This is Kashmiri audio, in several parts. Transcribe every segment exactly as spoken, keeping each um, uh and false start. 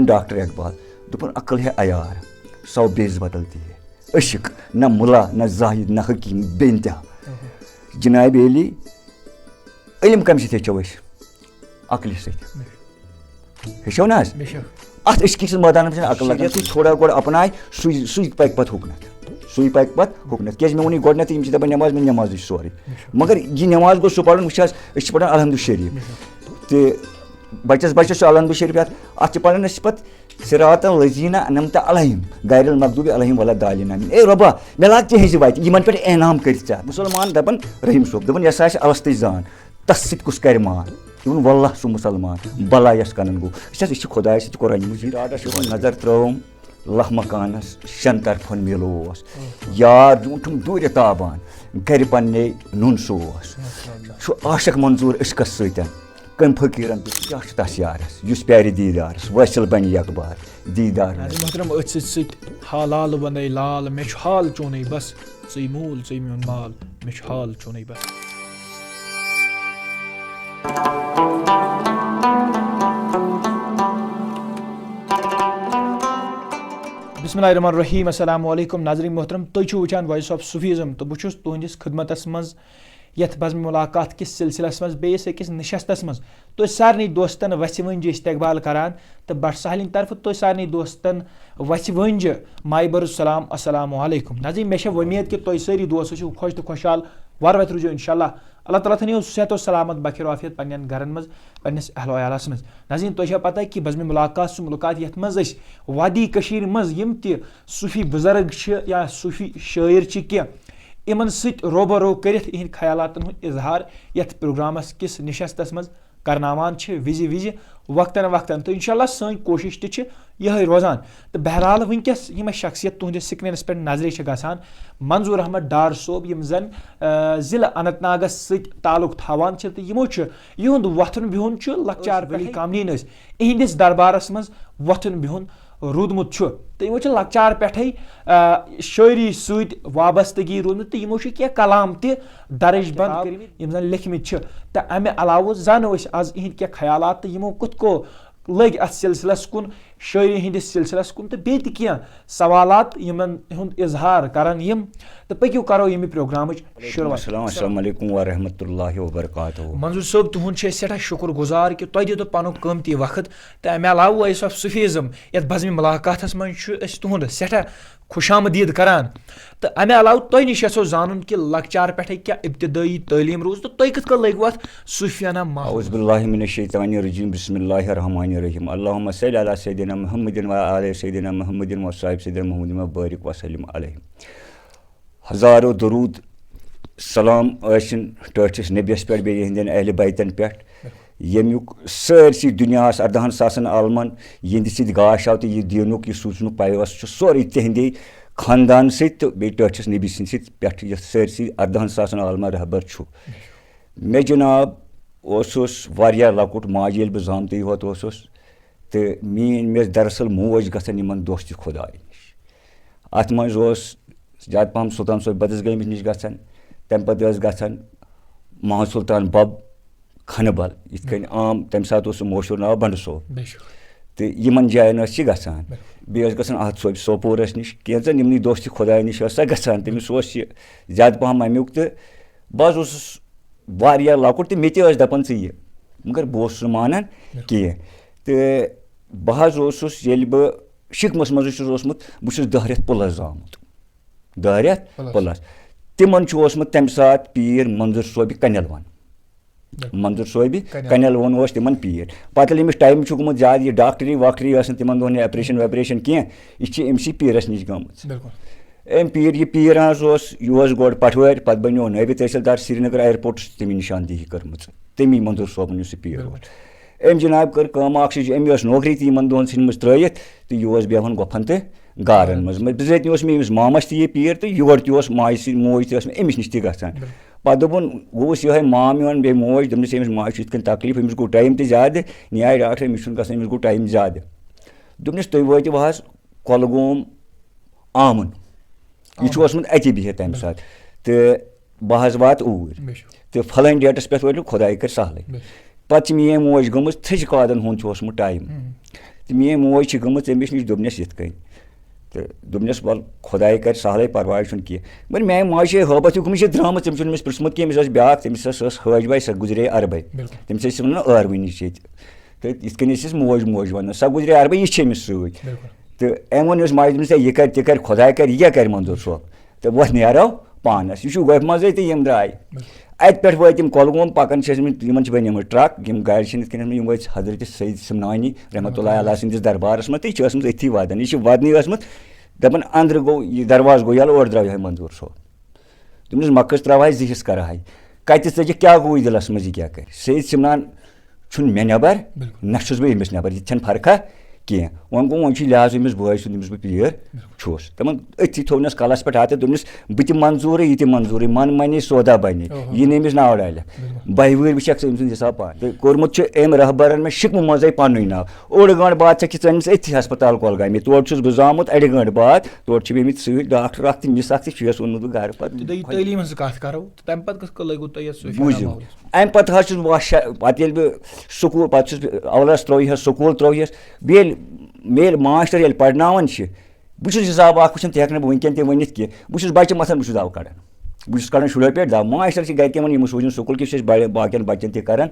ڈاکٹر اقبال، دوٚپُن، عقل ہے عیار، سو بیس بدل تی ہے۔ عشق نہ ملا نہ زاہد نہ حکیم بے انتہا۔ جناب علی، علم کمہِ سۭتۍ ہیٚچھو أسۍ؟ عقلہِ سۭتۍ۔ ہیٚچھو نہ حظ؟ بے شک۔ اتھ عشقہِ سٕنٛدِس مٲدانس منٛز چھنہٕ عقل لگان۔ شریعت۔ سُہ تھوڑا گۄڈٕ اپناے، سُے، سُے پکہِ پتہٕ ہُکنتھ۔ سُے پکہِ پتہٕ ہُکنتھ۔ کیازِ مےٚ ووٚن یہِ گۄڈٕنٮ۪تھٕے، یِم چھِ دپان نٮ۪ماز، مےٚ نٮ۪مازٕے چھُ سورُے۔ مگر یہِ نٮ۪ماز گوٚو سُہ پرُن، وٕچھ حظ، أسۍ چھِ پران الحمد شریف۔ تہٕ بچس، بچس چھُ الحمد شریف یتھ، اتھ چھِ پران أسۍ پتہٕ صراط الذین انعمت علیہم غیر المغضوب علیہم ولا الضالین آمین۔ اے رۄبا، مےٚ لاگ تِہنٛزِ وتہِ، یِمن پٮ۪ٹھ انعام کٔرِتھ ژےٚ۔ مُسلمان دپان رحیم صٲب، دپان یۄس آسہِ الستٕے زان، تس سۭتۍ کُس کرِ مان؟ دوٚپُن، واللہ سُہ مُسلمان بلا یس کنن گوٚو۔ أسۍ حظ، أسۍ چھِ خۄدایس سۭتۍ قرآن مجید۔ ڈاڈس چھِ نظر ترٲوٕم لہ مکانس شٮ۪ن طرفن میلوس۔ یار زیوٗٹھُم دوٗرِ تابان، گرِ پننے نُن سوس۔ چھُ عاشق منظور عشقس سۭتۍ۔ کٔمۍ فقیٖرن تہٕ کیٛاہ چھُ تس یارس، یُس پیارِ دیٖدارس وٲصِل بنہِ یکبار دیٖدار ناظرین محترم، أتھۍ سۭتۍ سۭتۍ حالال ونے لال، مےٚ چھُ حال چونُے بس، ژٕے موٗل، ژٕے میون مال، مےٚ چھُ حال چونُے بس۔ بسم اللہ الرحمن الرحیم، السلام علیکم ناظرین محترم، تُہۍ چھِو وٕچھان وائس آف صوفیزم تہٕ بہٕ چھُس تُہنٛدِس خدمتس منٛز یتھ بزمِ ملاقات کِس سلسلس منٛز بیٚیِس أکِس نشستس منٛز تُہۍ سارنٕے دوستن وژھِ وٲنجہِ استقبال کران تہٕ بٹ ساحلٕنۍ طرفہٕ تُہۍ سارنٕے دوستن وژھِ وٲنجہِ مایہِ بٔرٕژ سلام، السلام علیکم۔ ناظرین، مےٚ چھےٚ وۄمید کہِ تُہۍ سٲری دوست ٲسِو خۄش تہٕ خۄشحال، وارٕ وتہِ روٗزِو انشاءاللہ۔ اللہ تعالیٰ تھٲینو صحت و سلامت بخیر عافیت پننٮ۪ن گرن منٛز، پننِس اہل و عیالس منٛز۔ ناظرین، تۄہہِ چھےٚ پتہ کہِ بزمِ ملاقات سُہ ملاقات یتھ منٛز أسۍ وادی کٔشیٖرِ منٛز یِم تہِ صوفی بُزرگ چھِ یا صوفی شٲعر چھِ کینٛہہ، یِمن سۭتۍ روبہ رو کٔرِتھ یِہنٛدۍ خیالاتن ہُنٛد اظہار یتھ پروگرامس کِس نشستس منٛز کرناوان چھِ وِزِ وِزِ وقتن وقتن۔ تہٕ انشاءاللہ سٲنۍ کوٗشش تہِ چھِ یِہے روزان۔ تہٕ بہرحال وٕنکیٚس یِم اَسہِ شخصیت تُہنٛدِس سکرینس پٮ۪ٹھ نظرِ چھِ گژھان، منظور احمد ڈار صٲب، یِم زن، آ، ضلع اننت ناگس سۭتۍ تعلق تھاوان چھِ، تہٕ یِمو چھُ یِہُنٛد وۄتھُن بِہُن چھُ لۄکچار ٲسۍ پٮ۪ٹھٕے ولی کامنیٖن ٲسۍ۔ اِہِنٛدِس دربارس منٛز وۄتھُن بِہُن روٗدمُت چھُ۔ تہٕ یِمو چھِ لۄکچار پٮ۪ٹھَے، آ، شٲعری سۭتۍ وابستگی روٗدمٕژ تہٕ یِمو چھِ کینٛہہ کلام تہِ درج بند کِتاب کٔرمٕتۍ، یِم زن لیکھمٕتۍ چھِ۔ تہٕ اَمہِ علاوٕ زانو أسۍ آز یِہِنٛدۍ کینٛہہ خیالات تہٕ یِمو کُتھ کو لٔگۍ اَتھ سلسلس کُن، شٲعری ہٕنٛدِس سلسلس کُن تہٕ بیٚیہِ تہِ کینٛہہ سوالات یِمن ہُنٛد اظہار کرن یِم۔ تہٕ پٔکِو کرو ییٚمہِ پروگرامٕچ وعلیکم شروٗعات۔ السلام، السلام علیکم ورحمۃ اللہ وبرکاتہ۔ منظور صٲب، تُہُنٛد چھِ أسۍ سٮ۪ٹھاہ شُکُر گُزار کہِ تۄہہِ دِتو پنُن قۭمتی وقت۔ تہٕ اَمہِ علاوٕ وائس آف صوفیزم یَتھ بزمِ ملاقاتَس منٛز چھُ أسۍ تُہُنٛد سٮ۪ٹھاہ خوش آمدید کران۔ تہٕ اَمہِ علاوٕ تۄہہِ نِش یَژھو زانُن کہِ لۄکچار پٮ۪ٹھَے کیٛاہ ابتدٲیی تعلیٖم روٗز تہٕ تُہۍ کِتھ کٔنۍ لٔگۍ وَتھ صوفیانہ ماحول؟ اعوذ باللہ من الشیطان الرجیم، بسم اللہ الرحمن الرحیم، اللہم صل علی سیدنا محمد و آل سیدنا محمد و صاحب سیدنا محمد و بارک وسلم علیہ۔ ہزارو درود سلام ٲسِن ٹٲٹھِس نبیَس پٮ۪ٹھ، بیٚیہِ یِہنٛدٮ۪ن اہلِ بیتَن پٮ۪ٹھ، ییٚمیُک سٲرسٕے دُنیاہَس اَردَہَن ساسَن عالمَن یِہنٛدِ سۭتۍ گاش آو تہٕ یہِ دیٖنُک، یہِ سوٗزنُک پیغام چھُ سورُے تِہنٛدے خاندان سۭتۍ تہٕ بیٚیہِ ٹٲٹھِس نبی سٕنٛدِ سۭتۍ پٮ۪ٹھ، یَتھ سٲرسٕے اَردَہَن ساسَن عالمَن رہبر چھُ۔ مےٚ جناب اوسُس واریاہ لۄکُٹ، ماجہِ ییٚلہِ بہٕ زامتٕے ہوت اوسُس، تہٕ میٛٲنۍ مےٚ ٲس دراصل موج گژھان یِمَن دوستِ خۄداے نِش۔ اَتھ منٛز اوس زیادٕ پَہَم سُلطان صٲب بدس گٲمِس نِش گژھان، تَمہِ پَتہٕ ٲس گژھان محمد سُلطان بَب کھنہٕ بل، یِتھ کٔنۍ عام تَمہِ ساتہٕ اوس سُہ مشہوٗر ناو بنڈٕ صٲب۔ بے شک۔ تہٕ یِمَن جایَن ٲس یہِ گژھان۔ بِلکُل۔ بیٚیہِ ٲس گژھان اَتھ صٲبہِ سوپورَس نِش، کینٛژَن یِمنٕے دوستِ خۄداے نِش ٲس سۄ گژھان۔ تٔمِس اوس یہِ زیادٕ پَہَم اَمیُک، تہٕ بہٕ حظ اوسُس واریاہ لۄکُٹ تہٕ مےٚ تہِ ٲسۍ دَپان ژٕ یہِ، مگر بہٕ اوسُس نہٕ مانان کینٛہہ۔ تہٕ بہٕ حظ اوسُس، ییٚلہِ بہٕ شِکمَس منٛز چھُس اوسمُت، بہٕ چھُس دَہ رٮ۪تھ پٕلَس زامُت۔ دَہ رٮ۪تھ پٕلَس۔ پٕلَس۔ تِمَن چھُ اوسمُت تَمہِ ساتہٕ پیٖر منظوٗر صٲبہِ کَنٮ۪لوَن۔ بِلکُل۔ منظوٗر صٲبہِ کَنٮ۪ل۔ کَنٮ۪لوَن اوس تِمَن پیٖر۔ پَتہٕ ییٚلہِ أمِس ٹایم چھُ گوٚمُت زیادٕ، یہِ ڈاکٹری واکٹری ٲس نہٕ تِمَن دۄہَن، یہِ آپریشن واپریشن کینٛہہ، یہِ چھِ أمۍ سٕے پیٖرَس نِش گٔمٕژ۔ بِلکُل۔ أمۍ پیٖر، یہِ پیٖر حظ اوس، یہِ اوس گۄڈٕ پٹھوٲرۍ، پتہٕ بنیو نٲیِب تحصیلدار سرینگر ایئرپورٹس، تٔمی نشاندہی کٔرمٕژ، تٔمی منظور صٲبن یُس یہِ پیٖر اوس۔ أمۍ جناب کٔر کٲم، اکھ چھِ أمۍ ٲس نوکری تہِ یِمن دۄہن ژھٕنمٕژ ترٲیِتھ، تہٕ یہِ اوس بیہوان گۄپھن تہٕ گارن منٛز۔ بِذٲتی اوس مےٚ أمِس مامس تہِ یہِ پیٖر، تہٕ یور تہِ اوس ماجہِ سۭتۍ، موج تہِ ٲس مےٚ أمِس نِش تہِ گژھان۔ پتہٕ دوٚپُن، گوٚوُس یِہوٚے مام میون بیٚیہِ موج، دوٚپنَس، أمِس ماجہِ چھُ یِتھ کٔنۍ تکلیٖف، أمِس گوٚو ٹایم تہِ زیادٕ، نیاے ڈاکٹر، أمِس چھُنہٕ گژھان، أمِس گوٚو ٹایم زیادٕ۔ دوٚپنَس، تُہۍ وٲتِو حظ کۄلگوم آمُن۔ یہِ چھُ آمُن۔ اوسمُت اَتی بِہِتھ تَمہِ ساتہٕ۔ تہٕ بہٕ حظ واتہٕ اوٗرۍ۔ بے شک۔ تہٕ فلٲنۍ ڈیٹَس پٮ۪ٹھ وٲتِو، خۄداے کَرِ سہلٕے۔ بے شک۔ پَتہٕ چھِ میٛٲنۍ موج گٔمٕژ تھٔج قادَن ہُنٛد چھُ اوسمُت ٹایم۔ ہُم۔ تہٕ میٛٲنۍ موج چھِ گٔمٕژ أمِس نِش، دوٚپنَس یِتھ کٔنۍ۔ تہٕ دوٚپنَس، "وَلہٕ خۄداے کَرِ سہلٕے، پَرواے چھُنہٕ کینٛہہ۔" مگر میٛانہِ ماجہِ چھے ہٲبَتھ ہیوٗ گٔمٕژ، یہِ درٛامٕژ، أمِس چھُنہٕ أمِس پرٛژھمُت کینٛہہ، أمِس ٲس بیٛاکھ، تٔمِس ٲس، ٲس حٲج باے، سۄ گُزرے عربَے۔ بِلکُل۔ تٔمِس ٲسۍ وَنان ٲروٕنِچ ییٚتہِ۔ تہٕ یِتھ کٔنۍ ٲسۍ أسۍ موج موج وَنان، "سۄ گُزرے عربَے، یہِ چھِ أمِس سۭتۍ۔" بِلکُل۔ تہٕ أمۍ ووٚن أمِس ماجہِ، دوٚپنَس، "ہے، یہِ کَرِ تہِ کَرِ، خۄداے کَرِ، یہِ کیٛاہ کَرِ منظوٗر صٲب؟" تہٕ وۄتھ نیرو پانَس۔ یہِ چھُ گۄپھِ منٛزٕے تہٕ یِم درٛاے۔ بِلکُل۔ اَتہِ پٮ۪ٹھ وٲتۍ یِم کۄلگوم، پَکان چھِ ٲسمٕتۍ، یِمَن چھِ بَنیمٕژ ٹرٛک، یِم گاڑِ چھِنہٕ یِتھ کٔنۍ ٲسمٕتۍ، یِم وٲتۍ حضرت سید سمنانی رحمتہ اللہ علیہ سٕنٛدِس دربارَس منٛز، تہٕ یہِ چھِ ٲسمٕژ أتھی وادَن۔ یہِ چھِ وَدنٕے ٲسمٕژ، دَپان، "أنٛدرٕ گوٚو یہِ دروازٕ گوٚو یَلہٕ، اورٕ درٛاو یِہوٚے منظوٗر صٲب۔" دوٚپنَس، "مۄکٕس ترٛاوہاے، زِہِس کَرٕہاے۔ کَتہِ ژٔجِکھ، کیٛاہ گوٚوُے دِلَس منٛز، یہِ کیٛاہ کَرِ؟" سید سمنان چھُنہٕ مےٚ نٮ۪بر، بِلکُل۔ نہ چھُس بہٕ أمِس نٮ۪بر، یہِ تہِ چھَنہٕ فرقہ کینٛہہ۔ وۄنۍ گوٚو، وۄنۍ چھُ لحاظ أمِس بٲے سُنٛد، ییٚمِس بہٕ پیٖر بِلکُل۔ چھُس۔ تِمَن أتھی تھوٚونَس کَلَس پٮ۪ٹھ اَتھٕ، دوٚپنَس، "بہٕ تہِ منظوٗرٕے، یہِ تہِ منظوٗرٕے، من مَنے سودا بَنے، اوہو۔ یہِ نہٕ أمِس ناو ڈالٮ۪کھ۔" بِلکُل۔ بَہہِ وٕہٕرۍ وٕچھَکھ ژٕ أمۍ سُنٛد حِساب پانہٕ۔ تہٕ کوٚرمُت چھُ أمۍ رہبرَن مےٚ شِکمہٕ منٛزَے پَنُے ناو۔ اوٚڑ گٲنٛٹہٕ بعد ژےٚ کہِ ژٕ أنِس أتھی ہسپتال کۄلگامہِ، تور چھُس بہٕ زامُت اَڑِ گٲنٛٹہٕ بعد، تورٕ چھِ بیٚمٕتۍ سۭتۍ ڈاکٹر اَکھ تہٕ مِس اَکھ تہِ چھُ یَس اوٚنمُت بہٕ گَرٕ پَتہٕ۔ تہٕ دٔیہِ تعلیٖم ہٕنٛز کَتھ کَرو، تہٕ تَمہِ پَتہٕ کِتھ کٔنۍ لٔگوٕ تۄہہِ یَتھ سۭتۍ بوٗزِو، فناوَس منٛز؟ اَمہِ پَتہٕ حظ چھُس بہٕ وَش-، پَتہٕ ییٚلہِ بہٕ سکوٗل، پَتہٕ چھُس بہٕ اَولَس ترٛووہَس، سکوٗل ترٛووہَس، بیٚیہِ ییٚلہِ، مےٚ ییٚلہِ ماسٹر ییٚلہِ پَرناوان چھِ، بہٕ چھُس حِساب اَکھ وٕچھان، تہِ ہٮ۪کہٕ نہٕ بہٕ وٕنکٮ۪ن تہِ ؤنِتھ کینٛہہ۔ بہٕ چھُس بَچہٕ مَتھان، بہٕ چھُس دَو کَڑان۔ بہٕ چھُس کَڑان شُرٮ۪و پٮ۪ٹھ دَو۔ ماسٹر چھِ گَرِکٮ۪ن وَنان، "یِمو سوٗزِن سکوٗل کہِ، سُہ چھِ بَڑِ-، باقیَن بَچَن تہِ کَران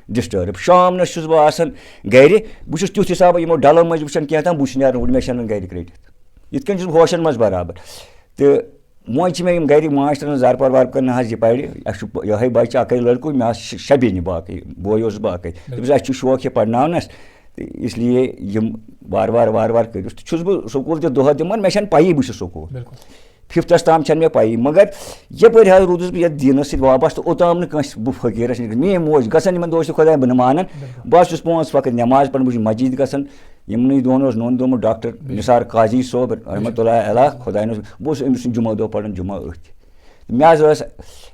ڈِسٹٲرٕب۔" شامنَس چھُس بہٕ آسان گَرِ، بہٕ چھُس تیُتھ حِساب یِمو ڈَلو مٔنٛزۍ وٕچھان کینٛہہ تام، بہٕ چھُس نیران اوٗرۍ، مےٚ چھَنہٕ گَرِ رٔٹِتھ۔ یِتھ کٔنۍ چھُس بہٕ ہوشَن منٛز برابر۔ تہٕ وۄنۍ چھِ مےٚ یِم گَرِکۍ ماسٹرَن زَرٕ پَرٕ وَرٕ کٔر نہ حظ یہِ پَرِ، اَسہِ چھُ یِہوٚے بَچہِ اَکٕے لٔڑکہٕ، مےٚ آسہٕ شےٚ، شےٚ بیٚنہِ باقٕے، بوے اوسُس بہٕ اَکٕے۔ بِلکُل۔ دوٚپُس، "اَسہِ چھُ شوق یہِ پَرناونَس، تہٕ اس لیے یِم وارٕ وارٕ، وارٕ وارٕ کٔرِو۔" تہٕ چھُس بہٕ سکوٗل تہِ دۄہَے دِوان، مےٚ چھَنہٕ پَیی بہٕ چھُس سکوٗل۔ بِلکُل۔ ففتھس تام چھَنہٕ مےٚ پَیی، مگر یَپٲرۍ حظ روٗدُس بہٕ یَتھ دیٖنَس سۭتۍ وابستہٕ، اوٚتام نہٕ کٲنٛسہِ بہٕ فقیٖرَس نِش۔ میٛٲنۍ موج گژھان یِمَن دۄہَس تہِ خۄداے بہٕ نہٕ مانان۔ بِلکُل۔ بہٕ حظ چھُس پانٛژھ وقت نٮ۪ماز پَران، بہٕ چھُس مسجد گژھان۔ یِمنٕے دۄہَن اوس نوٚن درٛامُت ڈاکٹر بِلکُل۔ نثار قاضی صٲب رحمتہ اللہ علیہ، خۄداے نَس، بہٕ اوسُس أمۍ سٕنٛدِ جُمعہ دۄہ پَران جُمعہ أتھۍ۔ مےٚ حظ ٲس،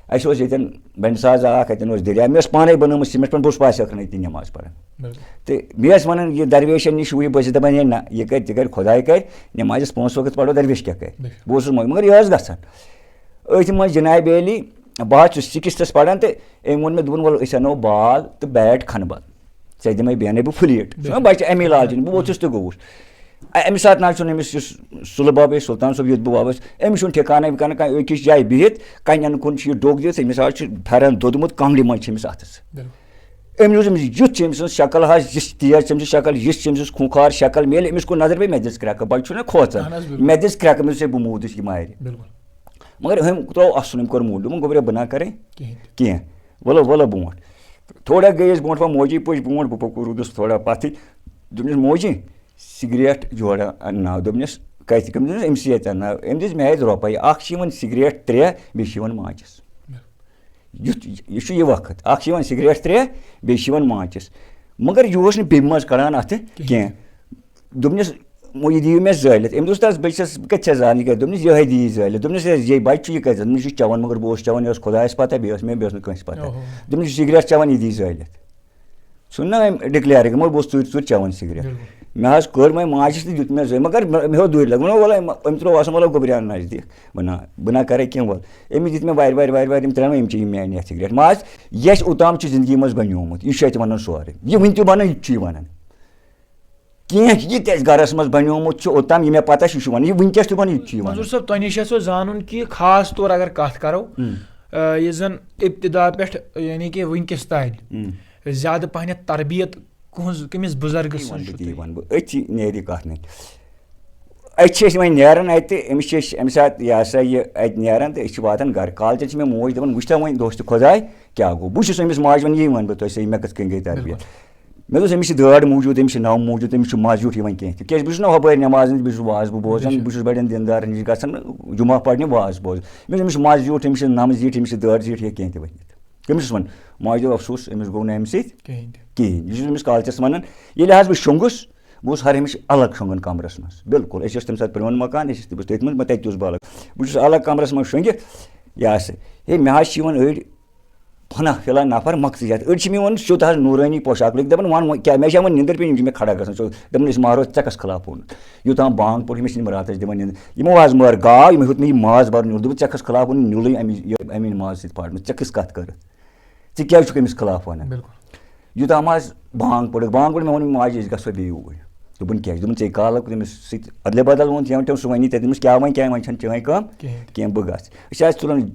اَسہِ اوس ییٚتٮ۪ن بَنڈِ ساز اَکھ، اَتٮ۪ن اوس دٔریاو۔ مےٚ ٲس پانَے بَنٲومٕژ سیٖمٮ۪نٛٹ پَن، بہٕ اوسُس پاسہِ ٲخٕر أتی نٮ۪ماز پَران۔ بِلکُل۔ تہٕ مےٚ ٲسۍ وَنان، یہِ درویشَن نِش ہُہ یہِ، بہٕ ٲسٕس دَپان، "ہے نہ، یہِ کَرِ، تہِ کَرِ خۄداے کَرِ، نٮ۪مازِ پانٛژھ وقت پَرو، درویش کیٛاہ کَرِ؟" بِلکُل۔ بہٕ اوسُس مۄنٛگ-، مگر یہِ ٲس گژھان۔ أتھۍ منٛز جنابِ عٲلی، بہٕ حظ چھُس سِکِستھَس پَران تہٕ أمۍ ووٚن مےٚ، دوٚپُن، "وَلہٕ أسۍ اَنو بال تہٕ بیٹ کھَنہٕ بَل، ژےٚ دِمَے بیٚہنَے بہٕ فُلیٹ۔" بِلکُل۔ بَچہٕ اَمے لالچہِ نِش، بہٕ ووٚتھُس تہٕ گوٚوُس۔ اَ-، اَمہِ ساتہٕ نہ حظ چھُنہٕ أمِس یُس سُلہٕ بَب ٲسۍ، سُلطان صٲب، یُتھ بہٕ وَوَس، أمِس چھُنہٕ ٹھِکانَے وِکانَے کانٛہہ، أکِس جایہِ بِہِتھ، کَنٮ۪ن کُن چھُ یہِ ڈوٚگ دِتھ، أمِس حظ چھُ پھٮ۪رَن دوٚدمُت، کانٛگرِ منٛز چھِ أمِس اَتھَس۔ بِلکُل۔ أمۍ اوس أمِس یُتھ چھِ أمۍ سٕنٛز شکل حظ، یِژھ تیز چھِ أمۍ سٕنٛز شکل، یِژھ چھِ أمۍ سٕنٛز خوٗنخار شکل، مےٚ ییٚلہِ أمِس کُن نظر پیٚیہِ، مےٚ دِژ کرٛٮ۪کہٕ، بَچہٕ چھُنہ کھوژان، اہن حظ، بِلکُل۔ مےٚ دِژ کرٛٮ۪کہٕ، مےٚ دوٚپُس، "ہے، بہٕ موٗدُس، یہِ مارِ۔" بِلکُل۔ مگر أمۍ ترٛوو اَسُن، أمۍ کوٚر موٗڈ، دوٚپُن، "گوٚبریا، بہٕ نہ کَرَے کِہیٖنۍ تہِ۔ کینٛہہ، وَلہٕ، وَلہٕ برونٛٹھ۔" تھوڑا گٔیَس برونٛٹھ، وۄنۍ موجی پٔچ برونٛٹھ، بہٕ پوٚک-، روٗدُس تھوڑا پَتھٕے، دوٚپنَس، "موجی، سِگریٹ جوڑا اَنناو؟" دوٚپنَس، "کَتہِ؟" دوٚپنَس، "أمۍ سٕے اَتہِ اَنناو۔" أمۍ دِژ مےٚ اَتہِ رۄپَے، اَکھ چھِ یِوان سِگریٹ ترٛےٚ، بیٚیہِ چھِ یِوان ماچِس۔ یُتھ یہِ چھُ یہِ وقت، اَکھ چھِ یِوان سِگریٹ ترٛےٚ، بیٚیہِ چھِ یِوان ماچِس۔ مگر یہِ اوس نہٕ بیٚمہِ منٛز کَڑان اَتھٕ کِہیٖنۍ۔ کینٛہہ۔ دوٚپنَس، "وۄنۍ یہِ دِیِو مےٚ زٲلِتھ۔" أمۍ دوٚپُس، "تَس بہٕ چھَس، بہٕ کَتہِ چھَس زانٕنۍ کینٛہہ؟" دوٚپنَس، "یِہوٚے دِیہِ زٲلِتھ۔" دوٚپنَس، "ہے، یے بَچہِ چھُ، یہِ کَتہِ زانہِ؟" دوٚپنَس، "یہِ چھُ چٮ۪وان، مگر بہٕ اوسُس چٮ۪وان، یہِ اوس خۄدایَس پَتہ، بیٚیہِ ٲس مےٚ، بیٚیہِ ٲس نہٕ کٲنٛسہِ پَتہ۔" اوہو۔ دوٚپنَس، "یہِ سِگریٹ چٮ۪وان، یہِ دِیہِ زٲلِتھ۔" ژھُن نا أمۍ ڈِکلیرٕے، مگر بہٕ اوسُس ژوٗرِ ژوٗرِ چٮ۪وان سِگریٹ۔ بِلکُل۔ مےٚ حظ کٔر وۄنۍ ماچِس تہٕ دیُت مےٚ زٲلِتھ، مگر مےٚ، مےٚ ہیوٚت دوٗرِ لَگُن۔ وَلہٕ أمۍ، أمۍ ترٛوو اَسُن، وَلہٕ گوٚبریٛاہ نزدیٖک۔ بہٕ نہ، بہٕ نہ کَرَے کینٛہہ، وَلہٕ۔ أمِس دِتۍ مےٚ وارِ وارِ وارِ وارِ یِم ترٛٮ۪ن، یِم چیٚیِم میٛانہِ اَتھٕ سِگریٹ۔ مَہ حظ، یہِ اَسہِ اوٚتام چھُ زِندگی منٛز بَنیومُت، یہِ چھُ اَتہِ وَنان سورُے۔ یہِ وٕنہِ تہِ وَنان، یہِ تہِ چھُ یہِ وَنان۔ کینٛہہ یہِ تہِ اَسہِ گَرَس منٛز بَنیومُت چھُ اوٚتام، یہِ مےٚ پَتہ چھُ، یہِ چھُ وَنان، یہِ وٕنۍکٮ۪س تہِ وَنان، یہِ تہِ چھُ یہِ وَنان۔ منظوٗر صٲب، تۄہہِ نِش آسیو زانُن کہِ خاص طور اگر کَتھ کَرو، ہُم۔ آ، یُس زَن ابتدا پٮ۪ٹھ، یعنی کہِ وٕنۍکٮ۪س تام ہُم۔ زیادٕ پَہنَتھ تربیت کُہٕنٛز، کٔمِس بُزرگَس یہِ سٕنٛز وَنہٕ چھُو بہٕ، تُہۍ؟ یہِ وَنہٕ بہٕ، أتھی نیرِ کَتھ نہٕ۔ أتۍ چھِ أسۍ وۄنۍ نیران اَتہِ، أمِس چھِ أسۍ اَمہِ ساتہٕ، یہِ ہسا یہِ، اَتہِ نیران تہٕ أسۍ چھِ واتان گَرٕ۔ کالچَن چھِ مےٚ موج دَپان، "وٕچھ تا وۄنۍ دوستہِ خۄداے کیٛاہ گوٚو؟" بہٕ چھُس أمِس ماجہِ وَنان، یی وَنہٕ بہٕ تۄہہِ سۭتۍ، مےٚ کِتھ کٔنۍ گٔے تربیت۔ بِلکُل۔ مےٚ دوٚپُس، "أمِس چھِ دٲر موٗجوٗد، أمِس چھِ نَو موٗجوٗد، أمِس چھُ مَزٕ زیوٗٹھ یِوان کینٛہہ تہِ۔ کیٛازِ بہٕ چھُس نہ ہۄپٲرۍ نٮ۪مازَن، بہٕ چھُس واز بہٕ بوزان، بِلکُل۔ بہٕ چھُس بَڑٮ۪ن دیٖندارَن نِش گژھان، جُمعہ پَرنہِ واز بوزان۔ مےٚ دوٚپُس، أمِس چھُ مَزٕ زیوٗٹھ، أمِس چھِ نَمہٕ زیٖٹھ، أمِس چھِ دٲر زیٖٹھ، یہِ کینٛہہ تہِ ؤنِتھ۔" کٔمِس چھُس وَنان؟ ماجہِ دوٚپ، "افسوس، أمِس گوٚو نہٕ اَمہِ سۭتۍ کِہیٖنۍ تہِ۔ کِہیٖنۍ۔" یہِ چھُس أمِس کالچَس وَنان۔ ییٚلہِ حظ بہٕ شۄنٛگُس، بہٕ اوسُس ہر ہمیشہِ الگ شۄنٛگان کَمرَس منٛز۔ بِلکُل، أسۍ ٲسۍ تَمہِ ساتہٕ پرٛون مکان، أسۍ ٲسۍ، بہٕ اوسُس تٔتھۍ منٛز، تَتہِ تہِ اوسُس بہٕ الگ۔ بہٕ چھُس الگ کَمرَس منٛز شۄنٛگِتھ، یہِ ہسا، ہے، مےٚ حظ چھِ یِوان أڑۍ فنا فِلا نفر مۄخصر یَتھ۔ أڑۍ چھِ مےٚ وَنان سیوٚد حظ نوٗرٲنی پوشاک لٲگِتھ، دَپان، "وَن وۄنۍ کیٛاہ؟" مےٚ چھِ یِوان نِندٕر پیٚنۍ، یِم چھِ مےٚ کھڑا گژھان۔ سیوٚد دَپان، "أسۍ مارو ژےٚ کَس خلاف ووٚنُتھ؟ یوٗتاہ بانگ پوٚر، یِم ٲسۍ نِمراتَس دِوان نِندٕر۔ یِمو حظ مٲر گاو، یِمو ہیوٚت مےٚ یہِ ماز بَرُن نیُل۔" دوٚپُن، "ژےٚ کَس خلاف ووٚنُتھ نیُلٕے اَمہِ، یہِ، اَمہِ مازٕ سۭتۍ پھاٹنُک؟ ژےٚ کِژھ کَتھ کٔرٕتھ؟ ژٕ کیٛازِ چھُکھ أمِس خلاف وَنان؟" بِلکُل۔ یوٗتاہ حظ بانگ پٔڑٕکھ، بانگ پٔڑ، مےٚ ووٚن ماجہِ، "أسۍ گژھو بیٚیہِ اوٗرۍ۔" دوٚپُن، "کیٛازِ؟" دوٚپُن، "ژےٚ کالہٕ تٔمِس سۭتۍ اَدلے بدل ووٚن، تِم سۭتۍ وَنی تَتہِ، دوٚپمَس، 'کیٛاہ وۄنۍ، کیٛاہ وۄنۍ چھَنہٕ چٲنۍ کٲم کِہیٖنۍ تہِ۔ کینٛہہ، بہٕ گژھٕ۔'" أسۍ آسہٕ تُلان،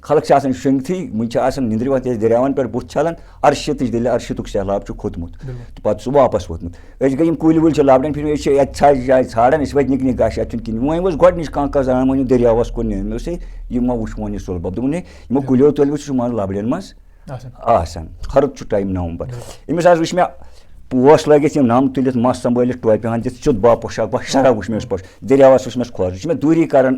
خلق چھِ آسان شۄنٛگتھٕے، وٕنہِ چھِ آسان نِندرِ وۄتھان، أسۍ دٔریاوَن پٮ۪ٹھ بُتھ چھَلان، عرشیتٕچ دٔلیٖل، عرشیتُک سیلاب چھُ کھوٚتمُت۔ بِلکُل۔ تہٕ پَتہٕ سُہ واپَس ووتمُت۔ أسۍ گٔے یِم کُلۍ وُلۍ چھِ لَبڑان پھِرِ، أسۍ چھِ اَتہِ ژھاجہِ جایہِ ژھانٛڈان، أسۍ وٲتۍ نِکنہِ گاشہِ، اَتہِ چھُنہٕ کِہیٖنۍ۔ وۄنۍ اوس گۄڈٕنِچ کانٛہہ کانٛہہ زنان مٔنِو دٔریاوَس کُن نِنہٕ۔ مےٚ دوٚپُس، "ہے، یہِ ما وٕچھ وۄنۍ یہِ سُلبَب؟" دوٚپُن، "ہے، یِمو بِلکُل۔ کُلٮ۪و تٔلۍ وٕچھ، سُہ چھُ منٛزٕ لَبڑٮ۪ن منٛز آسان۔ آسان۔ ہرُد چھُ ٹایم نومبر۔" بِلکُل۔ أمِس حظ وٕچھ مےٚ پوش لٲگِتھ، یِم نَم تُلِتھ، مَس سنبھٲلِتھ، ٹوپہِ ہَن دِتھ، سیوٚد باپوشاک، بَس شراب وٕچھ مےٚ أمِس پوش۔ دٔریاوَس وٕچھ مےٚ کھۄر، یہِ چھُ مےٚ دوٗری کَران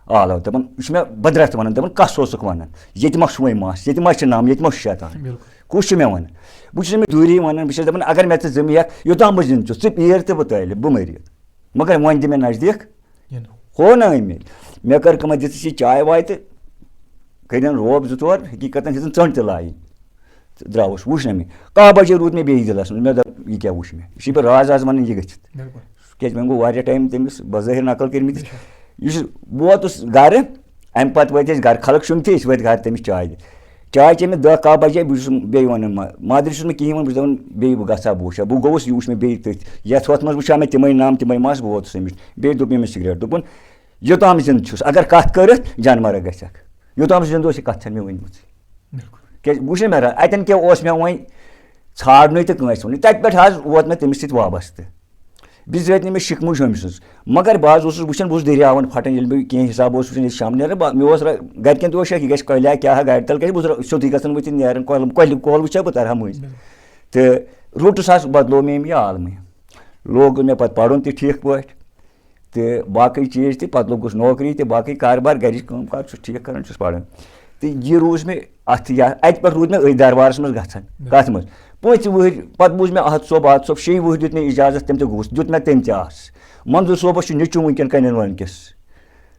آلو۔ دَپان، یہِ چھُ مےٚ بدرَتھ وَنان، دَپان، "کَس اوسُکھ وَنان؟ ییٚتہِ ما چھُ وۄنۍ مَس؟ ییٚتہِ ما چھِ نَم؟ ییٚتہِ ما چھُ شیطان؟ بِلکُل۔ کُس چھُ مےٚ وَنان؟" بہٕ چھُس أمِس دوٗری وَنان، بہٕ چھُس دَپان، "اگر مےٚ ژٕ زِندٕ ہٮ۪کھ، یوٚتام بہٕ زِندٕ چھُس، ژٕ پیٖر تہٕ بہٕ طٲلب، بہٕ مٔرِتھ، مگر وۄنۍ دِ مےٚ نزدیٖک۔" یِنہٕ۔ ہو نہ أمۍ۔ مےٚ کٔر کٲم، دِژٕس یہِ چاے واے تہٕ کٔرِن روب زٕ ژور، حقیٖقتاً ہیٚژٕن ژٔنٛڈ تہِ لایِنۍ۔ تہٕ درٛاوُس، وُچھ نہ مےٚ۔ کاہ بجے روٗد مےٚ بیٚیہِ دِلَس منٛز، مےٚ دوٚپ، "یہِ کیٛاہ وُچھ مےٚ؟ یہِ چھِ بہٕ راز آز وَنان یہِ گٔژھِتھ۔" بِلکُل۔ کیٛازِ وۄنۍ گوٚو واریاہ ٹایم تٔمِس بظٲہِر نقل کٔرمٕتۍ۔ بے شک۔ یُس بہٕ ووتُس گَرٕ، اَمہِ پَتہٕ وٲتۍ أسۍ گَرٕ، خلق شۄنٛگتھٕے، أسۍ وٲتۍ گَرٕ تٔمِس چاے دِتھ۔ چاے چیٚیہِ مےٚ دَہ کاہ بجے، بہٕ چھُس بیٚیہِ وَنان ما-، مادری چھُس نہٕ کِہیٖنۍ وَنان، بہٕ چھُس دَپان، "بیٚیہِ بہٕ گژھٕ ہا، بہٕ وٕچھٕ ہا۔" بہٕ گوٚوُس، یہِ وٕچھ مےٚ بیٚیہِ تٔتھۍ، یَتھ ہۄتھ منٛز وٕچھ ہا مےٚ تِمَے نام، تِمَے مَس، بہٕ ووتُس أمِس۔ بیٚیہِ دوٚپ أمِس سِگریٹ، دوٚپُن، "یوٚتام زِندٕ چھُس، اگر کَتھ کٔرٕتھ، جانوَرا گژھکھ۔ یوٚتام زِندٕ اوس، یہِ کَتھ چھَنہٕ مےٚ ؤنمٕژٕے۔" بِلکُل۔ کیٛازِ وٕچھ نہ مےٚ را-، اَتٮ۪ن کیٛاہ اوس مےٚ وۄنۍ ژھانٛڈنُے تہٕ کٲنٛسہِ ووٚنُے۔ تَتہِ پٮ۪ٹھ حظ ووت مےٚ تٔمِس سۭتۍ وابستہٕ۔ بِزٲتۍ نہٕ مےٚ شِکمٕج ہُمۍ سٕنٛز۔ مگر بہٕ حظ اوسُس وٕچھان، بہٕ اوسُس دٔریاوَن پھَٹان، ییٚلہِ بہٕ کینٛہہ حِساب اوسُس وٕچھان، ییٚلہِ شامہٕ نیران، بہٕ، مےٚ اوس را-، گَرِکٮ۪ن تہِ اوس شک، یہِ گژھِ کۄلہِ یا کیٛاہ ہا گاڑِ تَل گژھِ، بہٕ اوسُس را-، سیوٚدُے گژھان ؤتھِتھ نیران، کۄل، کۄلہِ، کۄل وٕچھِ ہا بہٕ تَرٕ ہا مٔنٛزۍ۔ بِلکُل۔ تہٕ روٚٹُس حظ، بدلوو مےٚ أمۍ یہِ عالمٕے۔ لوگ مےٚ پَتہٕ پَرُن تہِ ٹھیٖک پٲٹھۍ۔ تہٕ باقٕے چیٖز تہِ، پَتہٕ لوٚگُس نوکری تہِ، باقٕے کاربار، گَرِچ کٲم کار چھُس ٹھیٖک کَران، چھُس پَران۔ تہٕ یہِ روٗز مےٚ اَتھ، یا اَتہِ پٮ۪ٹھ روٗد مےٚ أتھۍ دربارَس منٛز گژھان۔ بِلکُل۔ کَتھ منٛز؟ پٲنٛژِ وٕہٕرۍ پَتہٕ بوٗز مےٚ احد صٲب، احد صٲب شیٚیہِ وٕہٕرۍ دیُت مےٚ اِجازت، تٔمۍ تہِ گوٚوُس، دیُت مےٚ تٔمۍ تہِ آس۔ منظوٗر صٲبَس چھُ نیٚچوٗ وٕنکٮ۪ن کَنٮ۪ن وٲنکِس۔